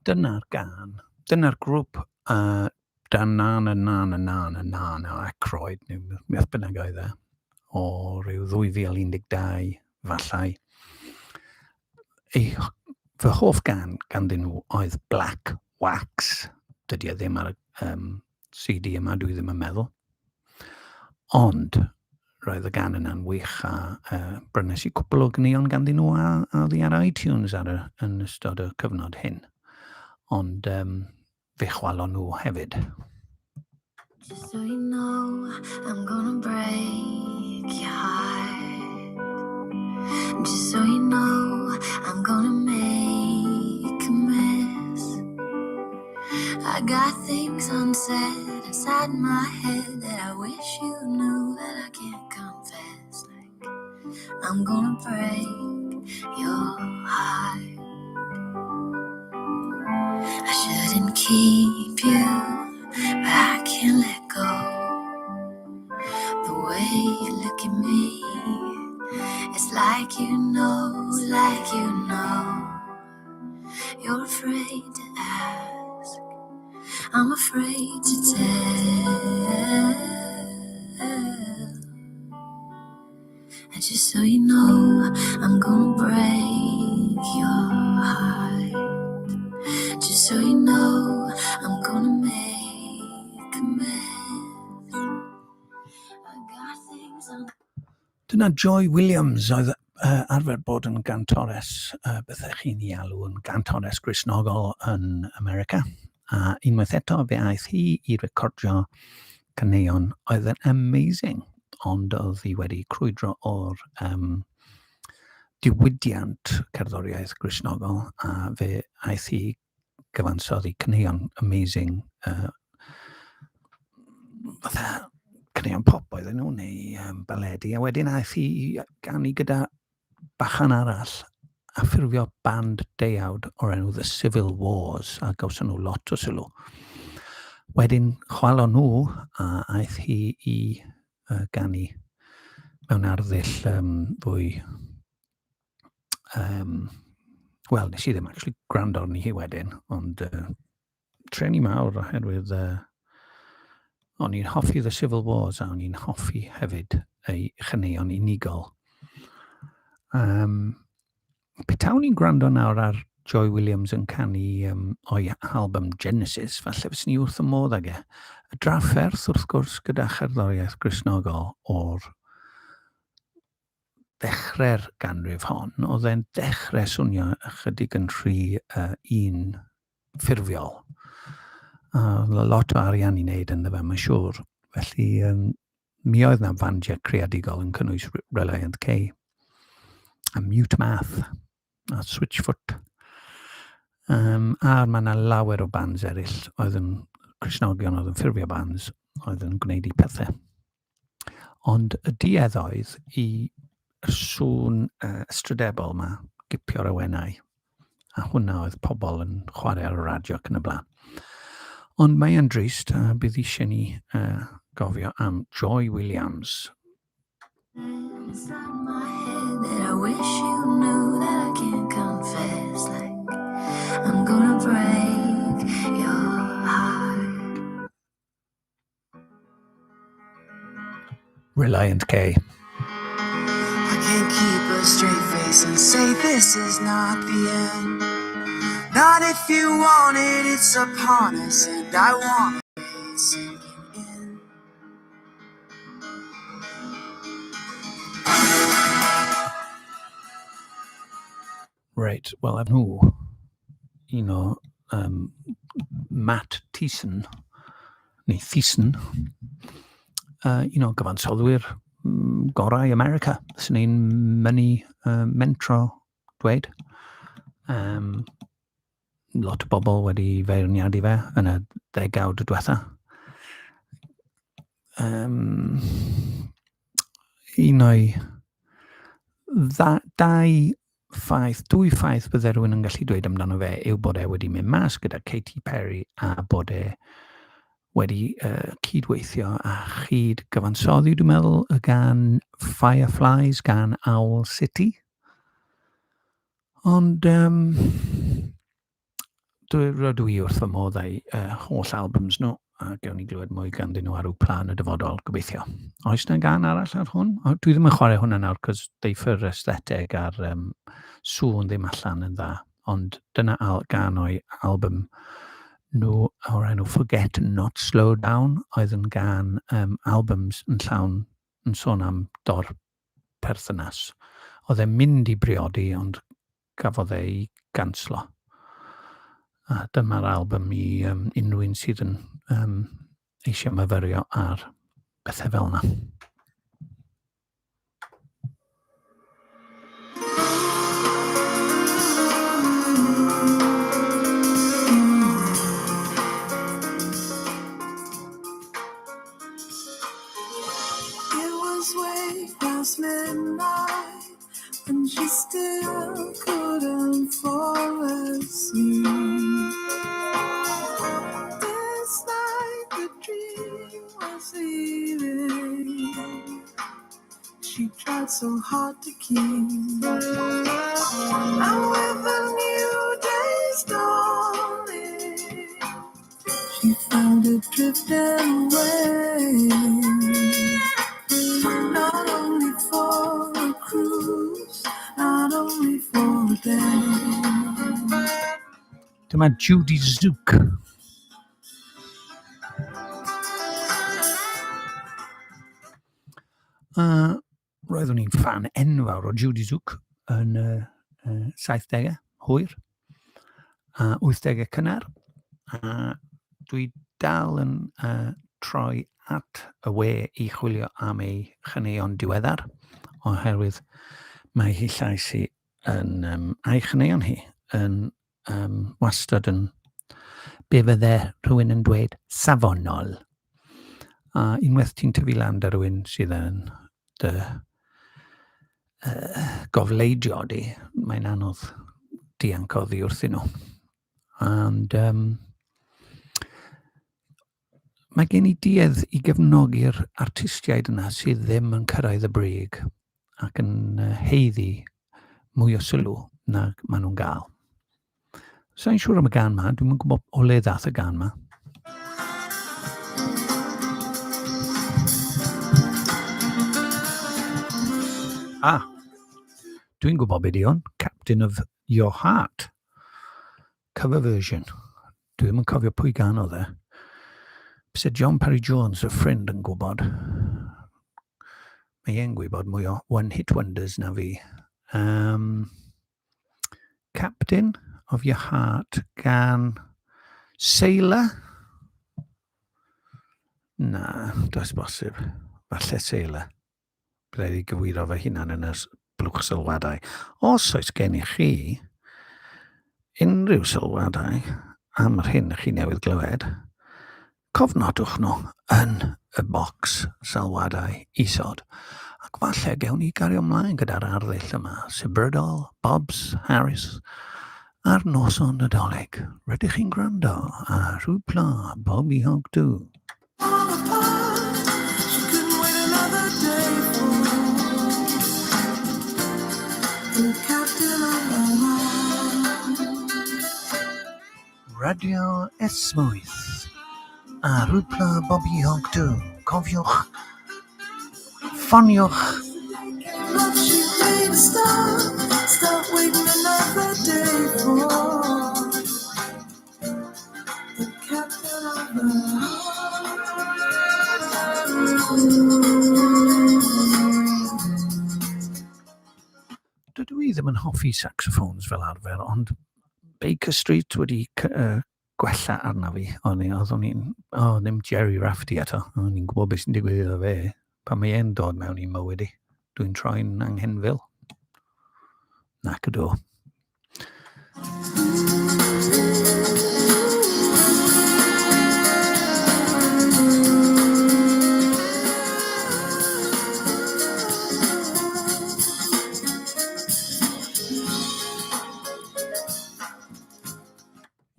Dyna'r gân, dyna'r grŵp dan na na na na na na na na Aykroyd, neu beth bynnag oedd e, o ryw 2012 fallai. Ei, fy hoff gân ganddyn nhw oedd Black Wax. Dydy e ddim ar y CD yma, dwi ddim yn meddwl. Ond roedd y gan yna'n wych a brynes i cwpl o gyneuon ganddyn nhw a, a oddi ar iTunes ar y, yn ystod y cyfnod hyn. Ond um, fe chwalon nhw hefyd. Just so you know, I'm gonna break your heart. Just so you know, I'm gonna make a mess. I got things unsaid inside my head that I wish you knew that I can't confess. Like, I'm gonna break your heart. I shouldn't keep you, but I can't let go. The way you look at me, it's like you know, like you know. You're afraid to ask, I'm afraid to tell. And just so you know, I'm gonna break your heart. Just so you know, I'm gonna make a mess. I got things on. Dyna Joy Williams oedd arfer bod yn gantores, byddech chi'n ei alw yn gantores Gristnogol yn America. A unwaith eto fe aeth hi i recordio caneuon oedd yn amazing, ond oedd hi wedi crwydro o'r um, diwydiant cerddoriaeth Gristnogol a fe aeth hi gyfansoddi caneuon amazing, fatha caneuon pop oedden nhw, neu baledi, a wedyn aeth hi i ganu gyda bachan arall a ffurfio band deuawd o'r enw The Civil Wars, a gawson nhw lot o sylw. Wedyn chwalon nhw a aeth hi i ganu mewn arddull fwy... Wel, nes i ddim actually gwrando arni hi wedyn, ond treni mawr oherwydd o'n i'n hoffi The Civil Wars a o'n i'n hoffi hefyd ei chaneuon unigol. Petawn i'n gwrando nawr ar Joy Williams yn canu o'i album Genesis, falle fyswn i wrth y modd ag e. Y drafferth, wrth gwrs, gyda cherddoriaeth Gristnogol o'r ddechrau'r ganrif hon, oedd e'n dechrau swnio ychydig yn rhy un ffurfiol. A oedd lot o arian i wneud ynddo fe, mae'n siŵr. Felly, mi oedd na fandiau creadigol yn cynnwys Reliant K, a Mute Math, a Switchfoot. A mae yna lawer o bands eraill oedd yn Cristnogion oedd yn ffurfio bands oedd yn gwneud eu pethau. Ond y duedd oedd i y sŵn ystrydebol yma gipio'r awenau. A hwnna oedd pobl yn chwarae ar y radio ac yn y blaen. Ond mae e'n drist a bydd eisiau ni gofio am Joy Williams. Inside my head that I wish you knew that I can't confess. Like, I'm gonna break your heart. Reliant K. I can't keep a straight face and say this is not the end. Not if you want it, it's upon us, and I want it sinking in. Reit, wel, efo nhw, un o Matt Thiessen, neu Thiessen, un o gyfansoddwyr gorau America, sy'n ein mynnu mentro dweud. Lot o bobl wedi feirniadu fe yn y ddegawd diwetha. Un o'i dau ffaith, dwy ffaith bydde rhywun yn gallu dweud amdano fe yw bod e wedi mynd mas gyda Katy Perry a bod e wedi cydweithio a chyd gyfansoddi, dwi'n meddwl, y gan Fireflies gan Owl City. Ond rydw i wrth fy modd â'i holl albums nhw, a gewn ni glywed mwy ganddyn nhw ar Wpla yn y dyfodol, gobeithio. Oes na gan arall ar hwn? O, dwi ddim yn chwarae hwnna nawr, cos deiffer aesthetig a'r sŵn ddim allan yn dda. Ond dyna gan o'i album nhw o'r enw Forget Not Slow Down, oedd yn gan um, albums yn llawn yn sôn am dor perthynas. Oedd e'n mynd i briodi, ond gafodd ei ganslo. A dyma'r album i um, unrhyw un sydd yn um, eisiau myfyrio ar bethau fel yna. It was way past midnight and she still couldn't fall asleep. This night the dream was leaving. She tried so hard to keep. And with the new day's dawning, she found it drifting away. Not only for a cruise, not only for a day. Dyma Judy Zook. Roeddwn i'n ffan enfawr o Judy Zook yn y 70au, hwyr, a 80au cynnar. A dwi dal yn troi at y we i chwilio am ei chaneuon diweddar, oherwydd mae hi llais hi yn, um, a'i chaneuon hi yn um, wastad yn be fydde rhywun yn dweud safonol. A unwaith ti'n tyfu lan da rhywun sydd yn dy gofleidio di, mae'n anodd dianc oddi wrthyn nhw. And um, mae gen i duedd i gefnogi'r artistiaid yna sydd ddim yn cyrraedd y brig ac yn heiddi mwy o sylw nag maen nhw'n gael. Sa'n siŵr am y gan ma, dwi'n gwybod o le ddath y gan ma. Ah, dwi'n gwybod beth i hwn. Captain of Your Heart. Cover version. Dwi ddim yn cofio pwy gan oedd e. Byse John Parry Jones, y ffrind, yn gwybod. Mae e'n gwybod mwy o One Hit Wonders na fi. Um, Captain of Your Heart gan Sailor. Na, does bosib. Falle Sailor. Byddai i gywiro fy hunan yn y blwch sylwadau. Os oes gennych chi unrhyw sylwadau am yr hyn chi newydd glywed, cofnodwch nhw yn y bocs sylwadau isod. Ac falle gewn ni gario ymlaen gyda'r arddull yma, Sybrydol, Bobs, Harris, ar noson Nadolig. Rydych chi'n gwrando ar Rhywpla Bobby Hog Do. Radio Esmwyth a Rwpla Bobby Honk Do. Cofiwch, ffoniwch. Dydw i ddim yn hoffi saxophones fel arfer, ond Baker Street wedi gwella arna fi. O'n i, oeddwn i'n... O, oh, ddim Gerry Rafferty eto. O'n i'n gwybod beth sy'n digwydd iddo fe. Pan mae e'n dod mewn i mywyd i, dwi'n troi'n anghenfil. Nac ydw.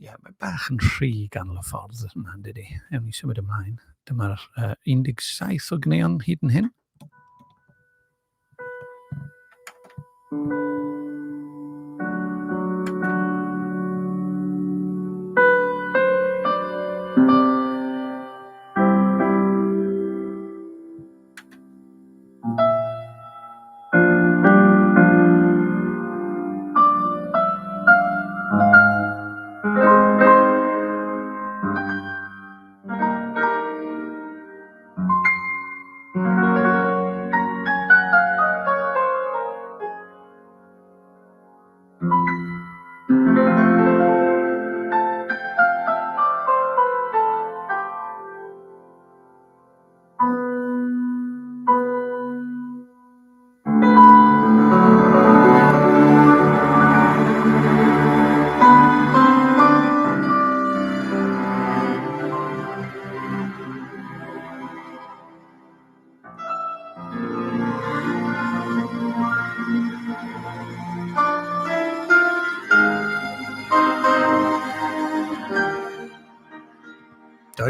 Ie, yeah, mae bach yn rhy ganol y ffordd yma, yn dydi? Ewn ni symud ymlaen. Dyma'r 17 o gneon hyd yn hyn.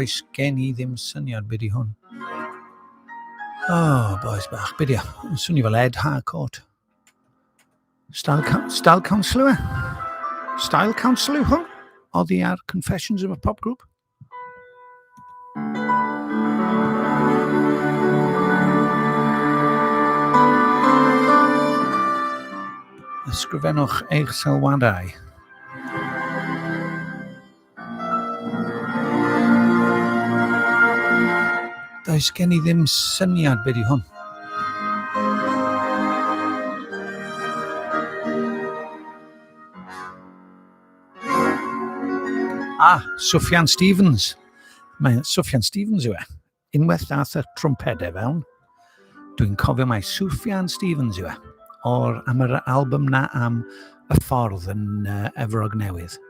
Does gen i ddim syniad beth i hwn. Oh, boys bach, beth i? Yn swnio fel Ed Harcourt. Style, Style Council yw e? Style Council yw hwn? Oddi ar Confessions of a Pop Group? Ysgrifennwch eich sylwadau. Does gen i ddim syniad beth i hwn. Ah, Sufjan Stevens. Mae Sufjan Stevens yw e. Unwaith dath y trwmpedau fewn, dwi'n cofio mai Sufjan Stevens yw e, o'r, am yr album na am y ffordd yn Efrog Newydd.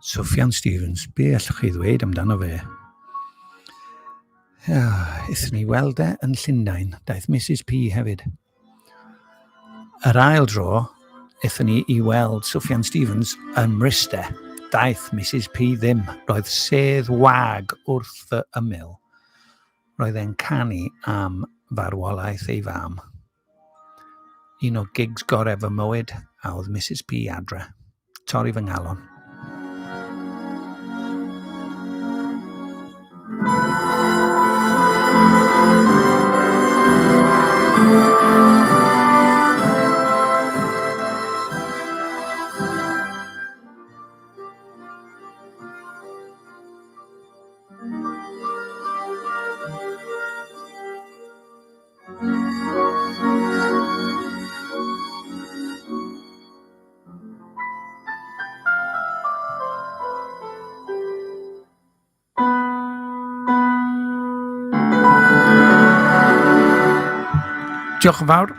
Sufjan Stevens, be allwch chi ddweud amdano fe? Aethon ni weld e yn Llundain, daeth Mrs P hefyd. Yr ail dro, aethon ni i weld Sufjan Stevens yn Mryste. Daeth Mrs P ddim, roedd sedd wag wrth fy ymyl. Roedd e'n canu am farwolaeth ei fam. Un o gigs gorau fy mywyd, a oedd Mrs P adre. Torri fy nghalon. Diolch yn fawr.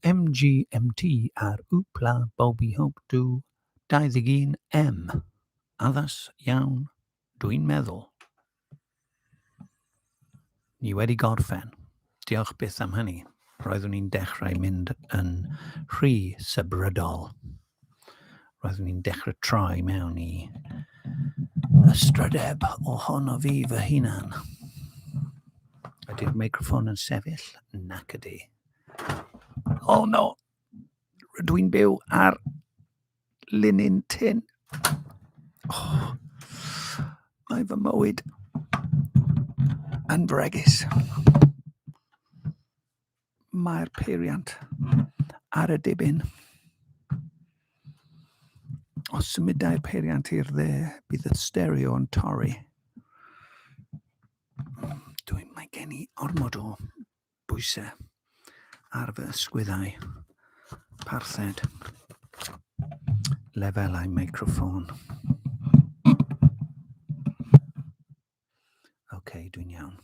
MGMT ar Wpla Bobby Hope Do 21M. Addas iawn, dwi'n meddwl. Ni wedi gorffen. Diolch byth am hynny. Roeddwn i'n dechrau mynd yn rhy sybrydol. Roeddwn i'n dechrau troi mewn i ystrydeb ohono fi fy hunan. Ydy'r meicroffon yn sefyll? Nac ydy. Oh no! Rydw i'n byw ar linyn tin. Oh, mae fy mywyd yn fregus. Mae'r peiriant ar y dibyn. Os symudai'r peiriant i'r dde, bydd y stereo yn torri. Dwi'n, mae gen i ormod o bwysau ar fy ysgwyddau parthed lefelau meicroffon. OK, dwi'n iawn.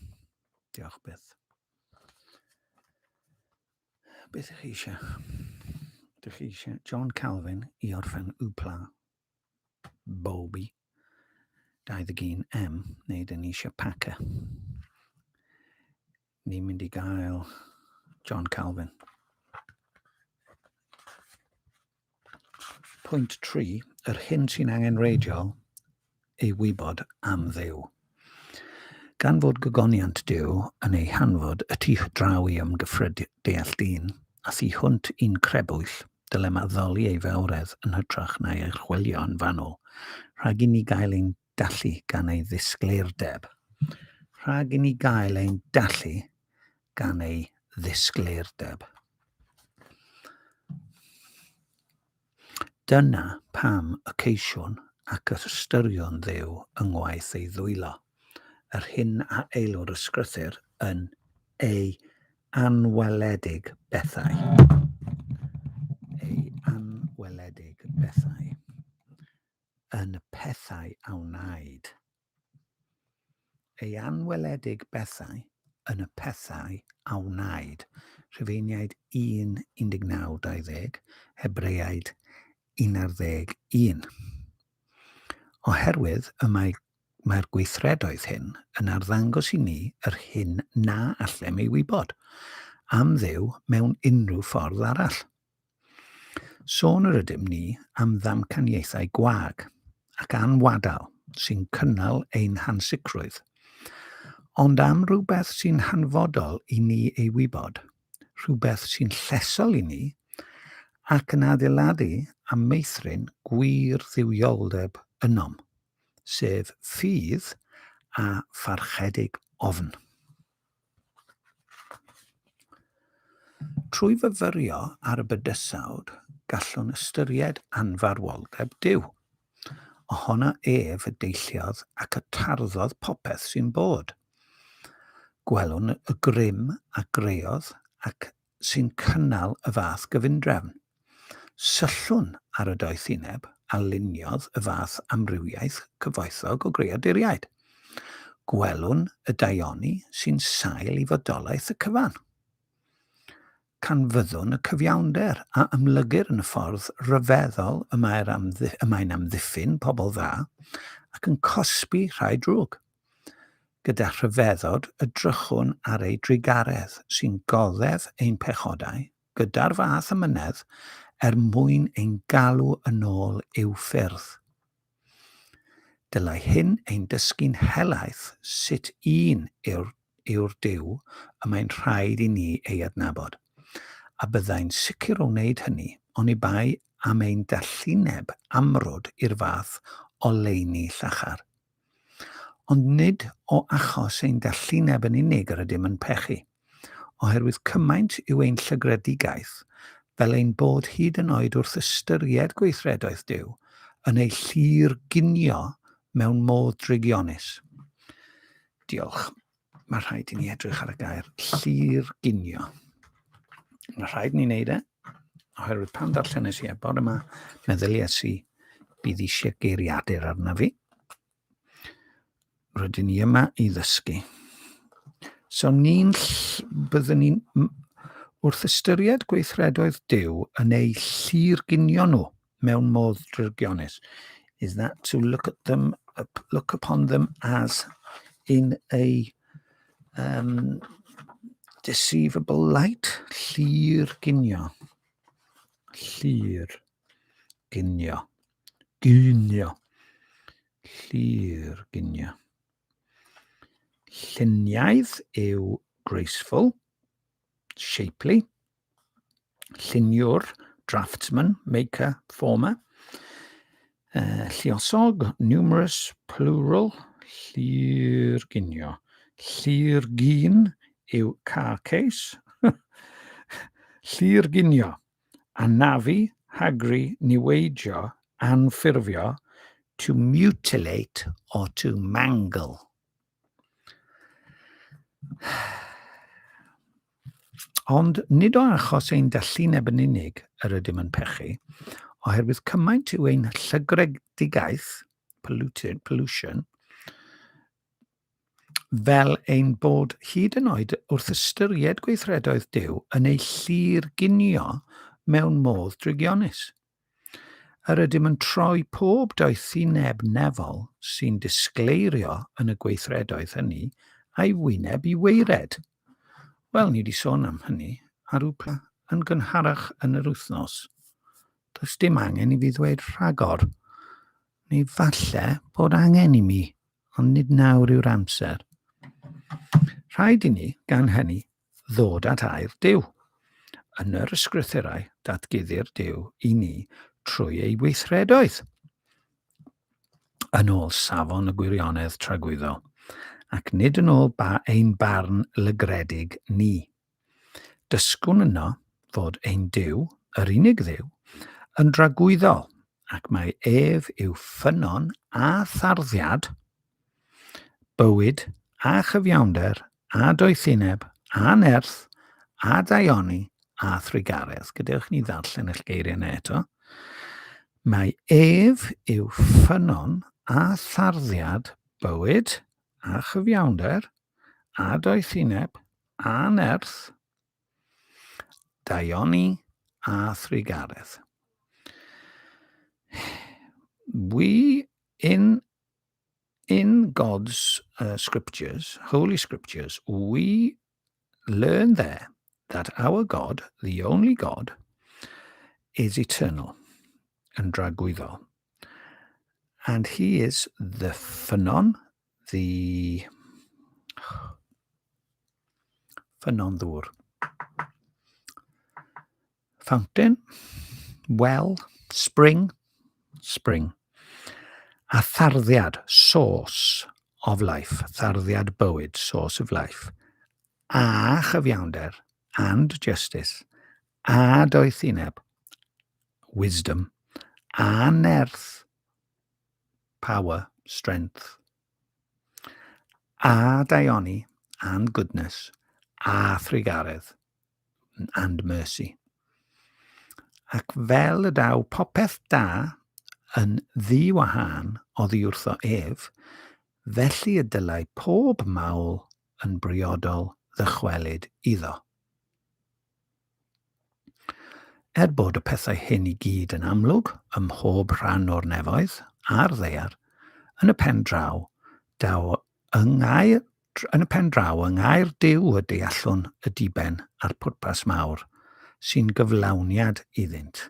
Diolch byth. Beth ych chi eisiau? Ydych chi eisiau John Calvin i orffen Wpla Bobby 21M neu dyn ni eisiau Packer? Ni'n mynd i gael John Calvin. Pwynt 3, yr hyn sy'n angenrheidiol ei wybod am Dduw. Gan fod gogoniant Duw yn ei hanfod y tu draw i ymgyffred deall dyn, a thu hwnt i'n crebwyll, dylem addoli ei fawredd yn hytrach na'i archwilio yn fanwl, rhag i ni gael ein dallu gan ei ddisgleirdeb. Rhag i ni gael ein dallu gan ei ddisgleirdeb. Dyna pam y ceisiwn ac yr ystyriwn Dduw yng ngwaith ei ddwylo, yr hyn a eilw'r Ysgrythur yn ei anweledig bethau. Ei anweledig bethau. Yn y pethau a wnaed. Ei anweledig bethau yn y pethau a wnaed, Rhufeiniaid 1, 19, 20, Hebreaid 11. Oherwydd y mae mae'r gweithredoedd hyn yn arddangos i ni yr hyn na allem ei wybod am Dduw mewn unrhyw ffordd arall. Sôn yr ydym ni am ddamcaniaethau gwag ac anwadal sy'n cynnal ein hansicrwydd, ond am rywbeth sy'n hanfodol i ni ei wybod, rhywbeth sy'n llesol i ni ac yn adeiladu a meithrin gwir dduwioldeb ynom, sef ffydd a pharchedig ofn. Trwy fyfyrio ar y bydysawd, gallwn ystyried anfarwoldeb Duw. Ohono ef y deilliodd ac y tarddodd popeth sy'n bod. Gwelwn y grym a greodd ac sy'n cynnal y fath gyfundrefn. Syllwn ar y doethineb a luniodd y fath amrywiaeth cyfoethog o greaduriaid. Gwelwn y daioni sy'n sail i fodolaeth y cyfan. Canfyddwn y cyfiawnder a amlygir yn y ffordd ryfeddol y mae'r y mae'n amddiffyn pobl dda ac yn cosbi rhai drwg. Gyda rhyfeddod edrychwn ar ei drugaredd sy'n goddef ein pechodau gyda'r fath amynedd er mwyn ein galw yn ôl i'w ffyrdd. Dylai hyn ein dysgu'n helaeth sut un yw'r yw'r Duw y mae'n rhaid i ni ei adnabod, a byddai'n sicr o wneud hynny oni bai am ein dallineb amrwd i'r fath oleuni llachar. Ond nid o achos ein dallineb yn unig yr ydym yn pechu, oherwydd cymaint yw ein llygredigaeth, fel ein bod hyd yn oed wrth ystyried gweithredoedd Duw, yn eu llur-ginio mewn modd drygionus. Diolch. Mae rhaid i ni edrych ar y gair llur-ginio. Mae rhaid ni wneud e, oherwydd pan ddarllenes i e bore yma, meddyliais i bydd eisiau geiriadur arna fi. Rydyn ni yma i ddysgu. So ni'n, byddwn ni'n, wrth ystyried gweithredoedd Duw yn eu llur-ginio nhw mewn modd drygionus, is that to look at them, look upon them as in a deceivable light? Llur-ginio. Llur-ginio. Ginio. Llur-ginio. Lluniaidd yw graceful, shapely. Lluniwr, draftsman, maker, former. Lluosog, numerous, plural, llurginio. Llurgin yw car case. Llurginio, anafu, hagru, niweidio, anffurfio, to mutilate or to mangle. Ond nid o achos ein dallineb yn unig yr ydym yn pechu, oherwydd cymaint yw ein llygredigaeth, polluted, pollution, fel ein bod hyd yn oed wrth ystyried gweithredoedd Duw yn eu llur-ginio mewn modd drygionus. Yr ydym yn troi pob doethineb nefol sy'n disgleirio yn y gweithredoedd hynny a'i wyneb i waered. Wel, ni wedi sôn am hynny ar wpla yn gynharach yn yr wythnos. Does dim angen i fi ddweud rhagor. Neu falle bod angen i mi, ond nid nawr yw'r amser. Rhaid i ni, gan hynny, ddod at air Duw. Yn yr ysgrythurau, datguddir Duw i ni trwy ei weithredoedd, yn ôl safon y gwirionedd tragwyddol, ac nid yn ôl ba ein barn lygredig ni. Dysgwn yno fod ein Duw, yr unig Dduw, yn dragwyddol, ac mai ef yw ffynnon a tharddiad bywyd a chyfiawnder a doethineb a nerth a daioni a thrugaredd. Gadewch ni ddarllen eich geiriau yna eto. Mae ef yw ffynnon a tharddiad bywyd a chyfiawnder a doethineb a nerth, daioni a thrugaredd. We in in God's scriptures, holy scriptures, we learn there that our God, the only God, is eternal and dragwyddol. And he is the ffynnon, the ffynnon ddŵr. Fountain, well, spring, spring. A tharddiad, source of life, tharddiad bywyd, source of life. A chyfiawnder, and justice, a doethineb, wisdom, a nerth, power, strength, a daioni, and goodness, a thrugaredd, and mercy. Ac fel y daw popeth da yn ddi-wahân oddi wrtho ef, felly y dylai pob mawl yn briodol ddychwelyd iddo. Er bod y pethau hyn i gyd yn amlwg ym mhob rhan o'r nefoedd a'r ddaear, yn y pen draw, daw yng ngair, yn y pen draw yng ngair Duw y deallwn y diben a'r pwrpas mawr sy'n gyflawniad iddynt.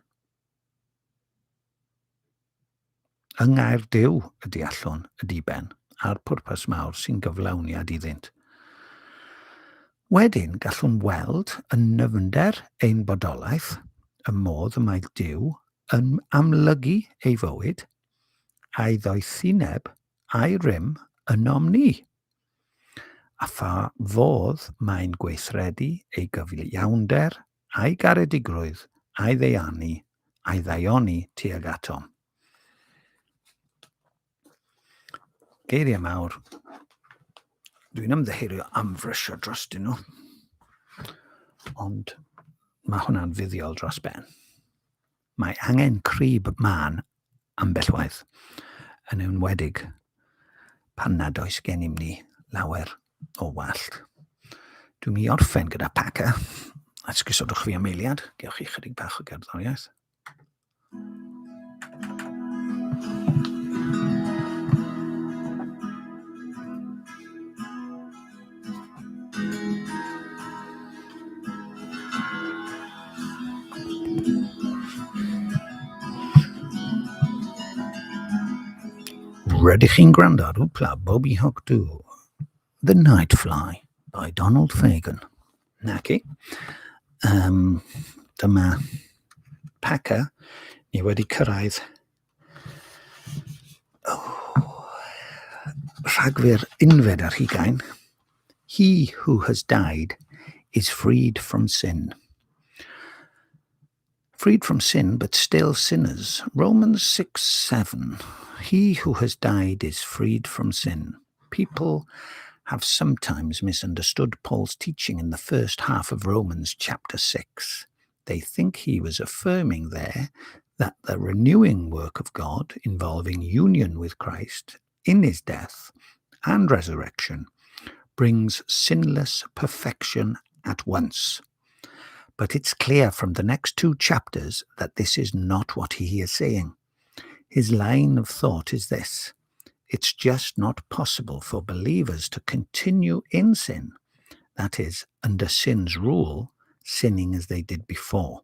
Yng ngair Duw y deallwn y diben a'r pwrpas mawr sy'n gyflawniad iddynt. Wedyn gallwn weld yn nyfnder ein bodolaeth y modd y mae Duw yn amlygu ei fywyd, a'i ddoethineb a'i rym ynom ni, a pha fodd mae'n gweithredu ei gyfiawnder a'i garedigrwydd a'i ddeianu a'i ddaioni tuag atom. Geiriau mawr. Dwi'n ymddiheurio am frysio drostyn nhw. Ond mae hwnna'n fuddiol dros ben. Mae angen crib mân ambell waith, yn enwedig pan nad oes gennym ni lawer o wallt. Dwi'n mynd i orffen gyda Paca. Esgusodwch fi am eiliad, gewch chi chydig bach o gerddoriaeth. Rydych chi'n gwrando ar Wpla Bobi Hoc Du, The Nightfly by Donald Fagen. Naci. Um, dyma Packer. Ni wedi cyrraedd oh, Rhagfyr unfed ar hugain. He who has died is freed from sin. Freed from sin, but still sinners. Romans 6 7. He who has died is freed from sin. People have sometimes misunderstood Paul's teaching in the first half of Romans chapter 6. They think he was affirming there that the renewing work of God involving union with Christ in his death and resurrection brings sinless perfection at once. But it's clear from the next two chapters that this is not what he is saying. His line of thought is this it's just not possible for believers to continue in sin, that is, under sin's rule, sinning as they did before.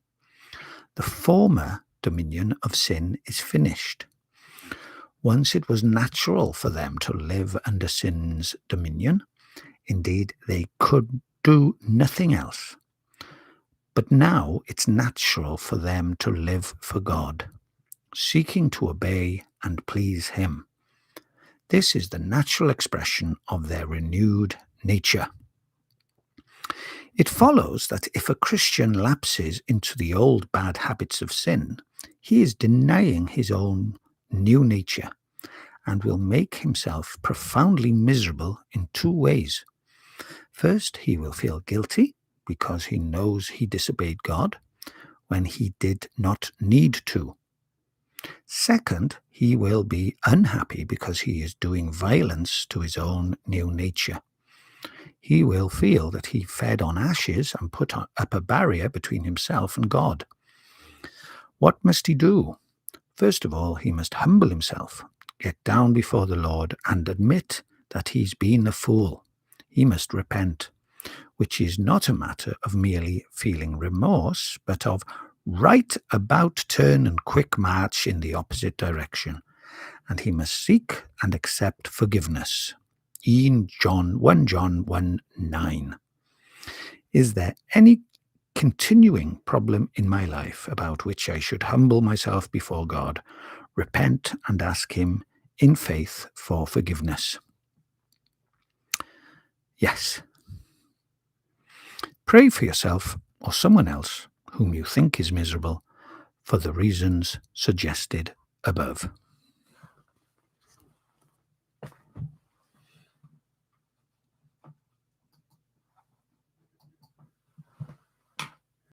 The former dominion of sin is finished. Once it was natural for them to live under sin's dominion. Indeed, they could do nothing else. But now it's natural for them to live for God, seeking to obey and please Him. This is the natural expression of their renewed nature. It follows that if a Christian lapses into the old bad habits of sin, he is denying his own new nature and will make himself profoundly miserable in two ways. First, he will feel guilty because he knows he disobeyed God when he did not need to. Second, he will be unhappy because he is doing violence to his own new nature. He will feel that he fed on ashes and put up a barrier between himself and God. What must he do? First of all, he must humble himself, get down before the Lord, and admit that he's been a fool. He must repent, which is not a matter of merely feeling remorse, but of right about turn and quick march in the opposite direction. And he must seek and accept forgiveness. 1 John 1 John 1:9. Is there any continuing problem in my life about which I should humble myself before God, repent and ask Him in faith for forgiveness? Yes. Pray for yourself or someone else whom you think is miserable for the reasons suggested above.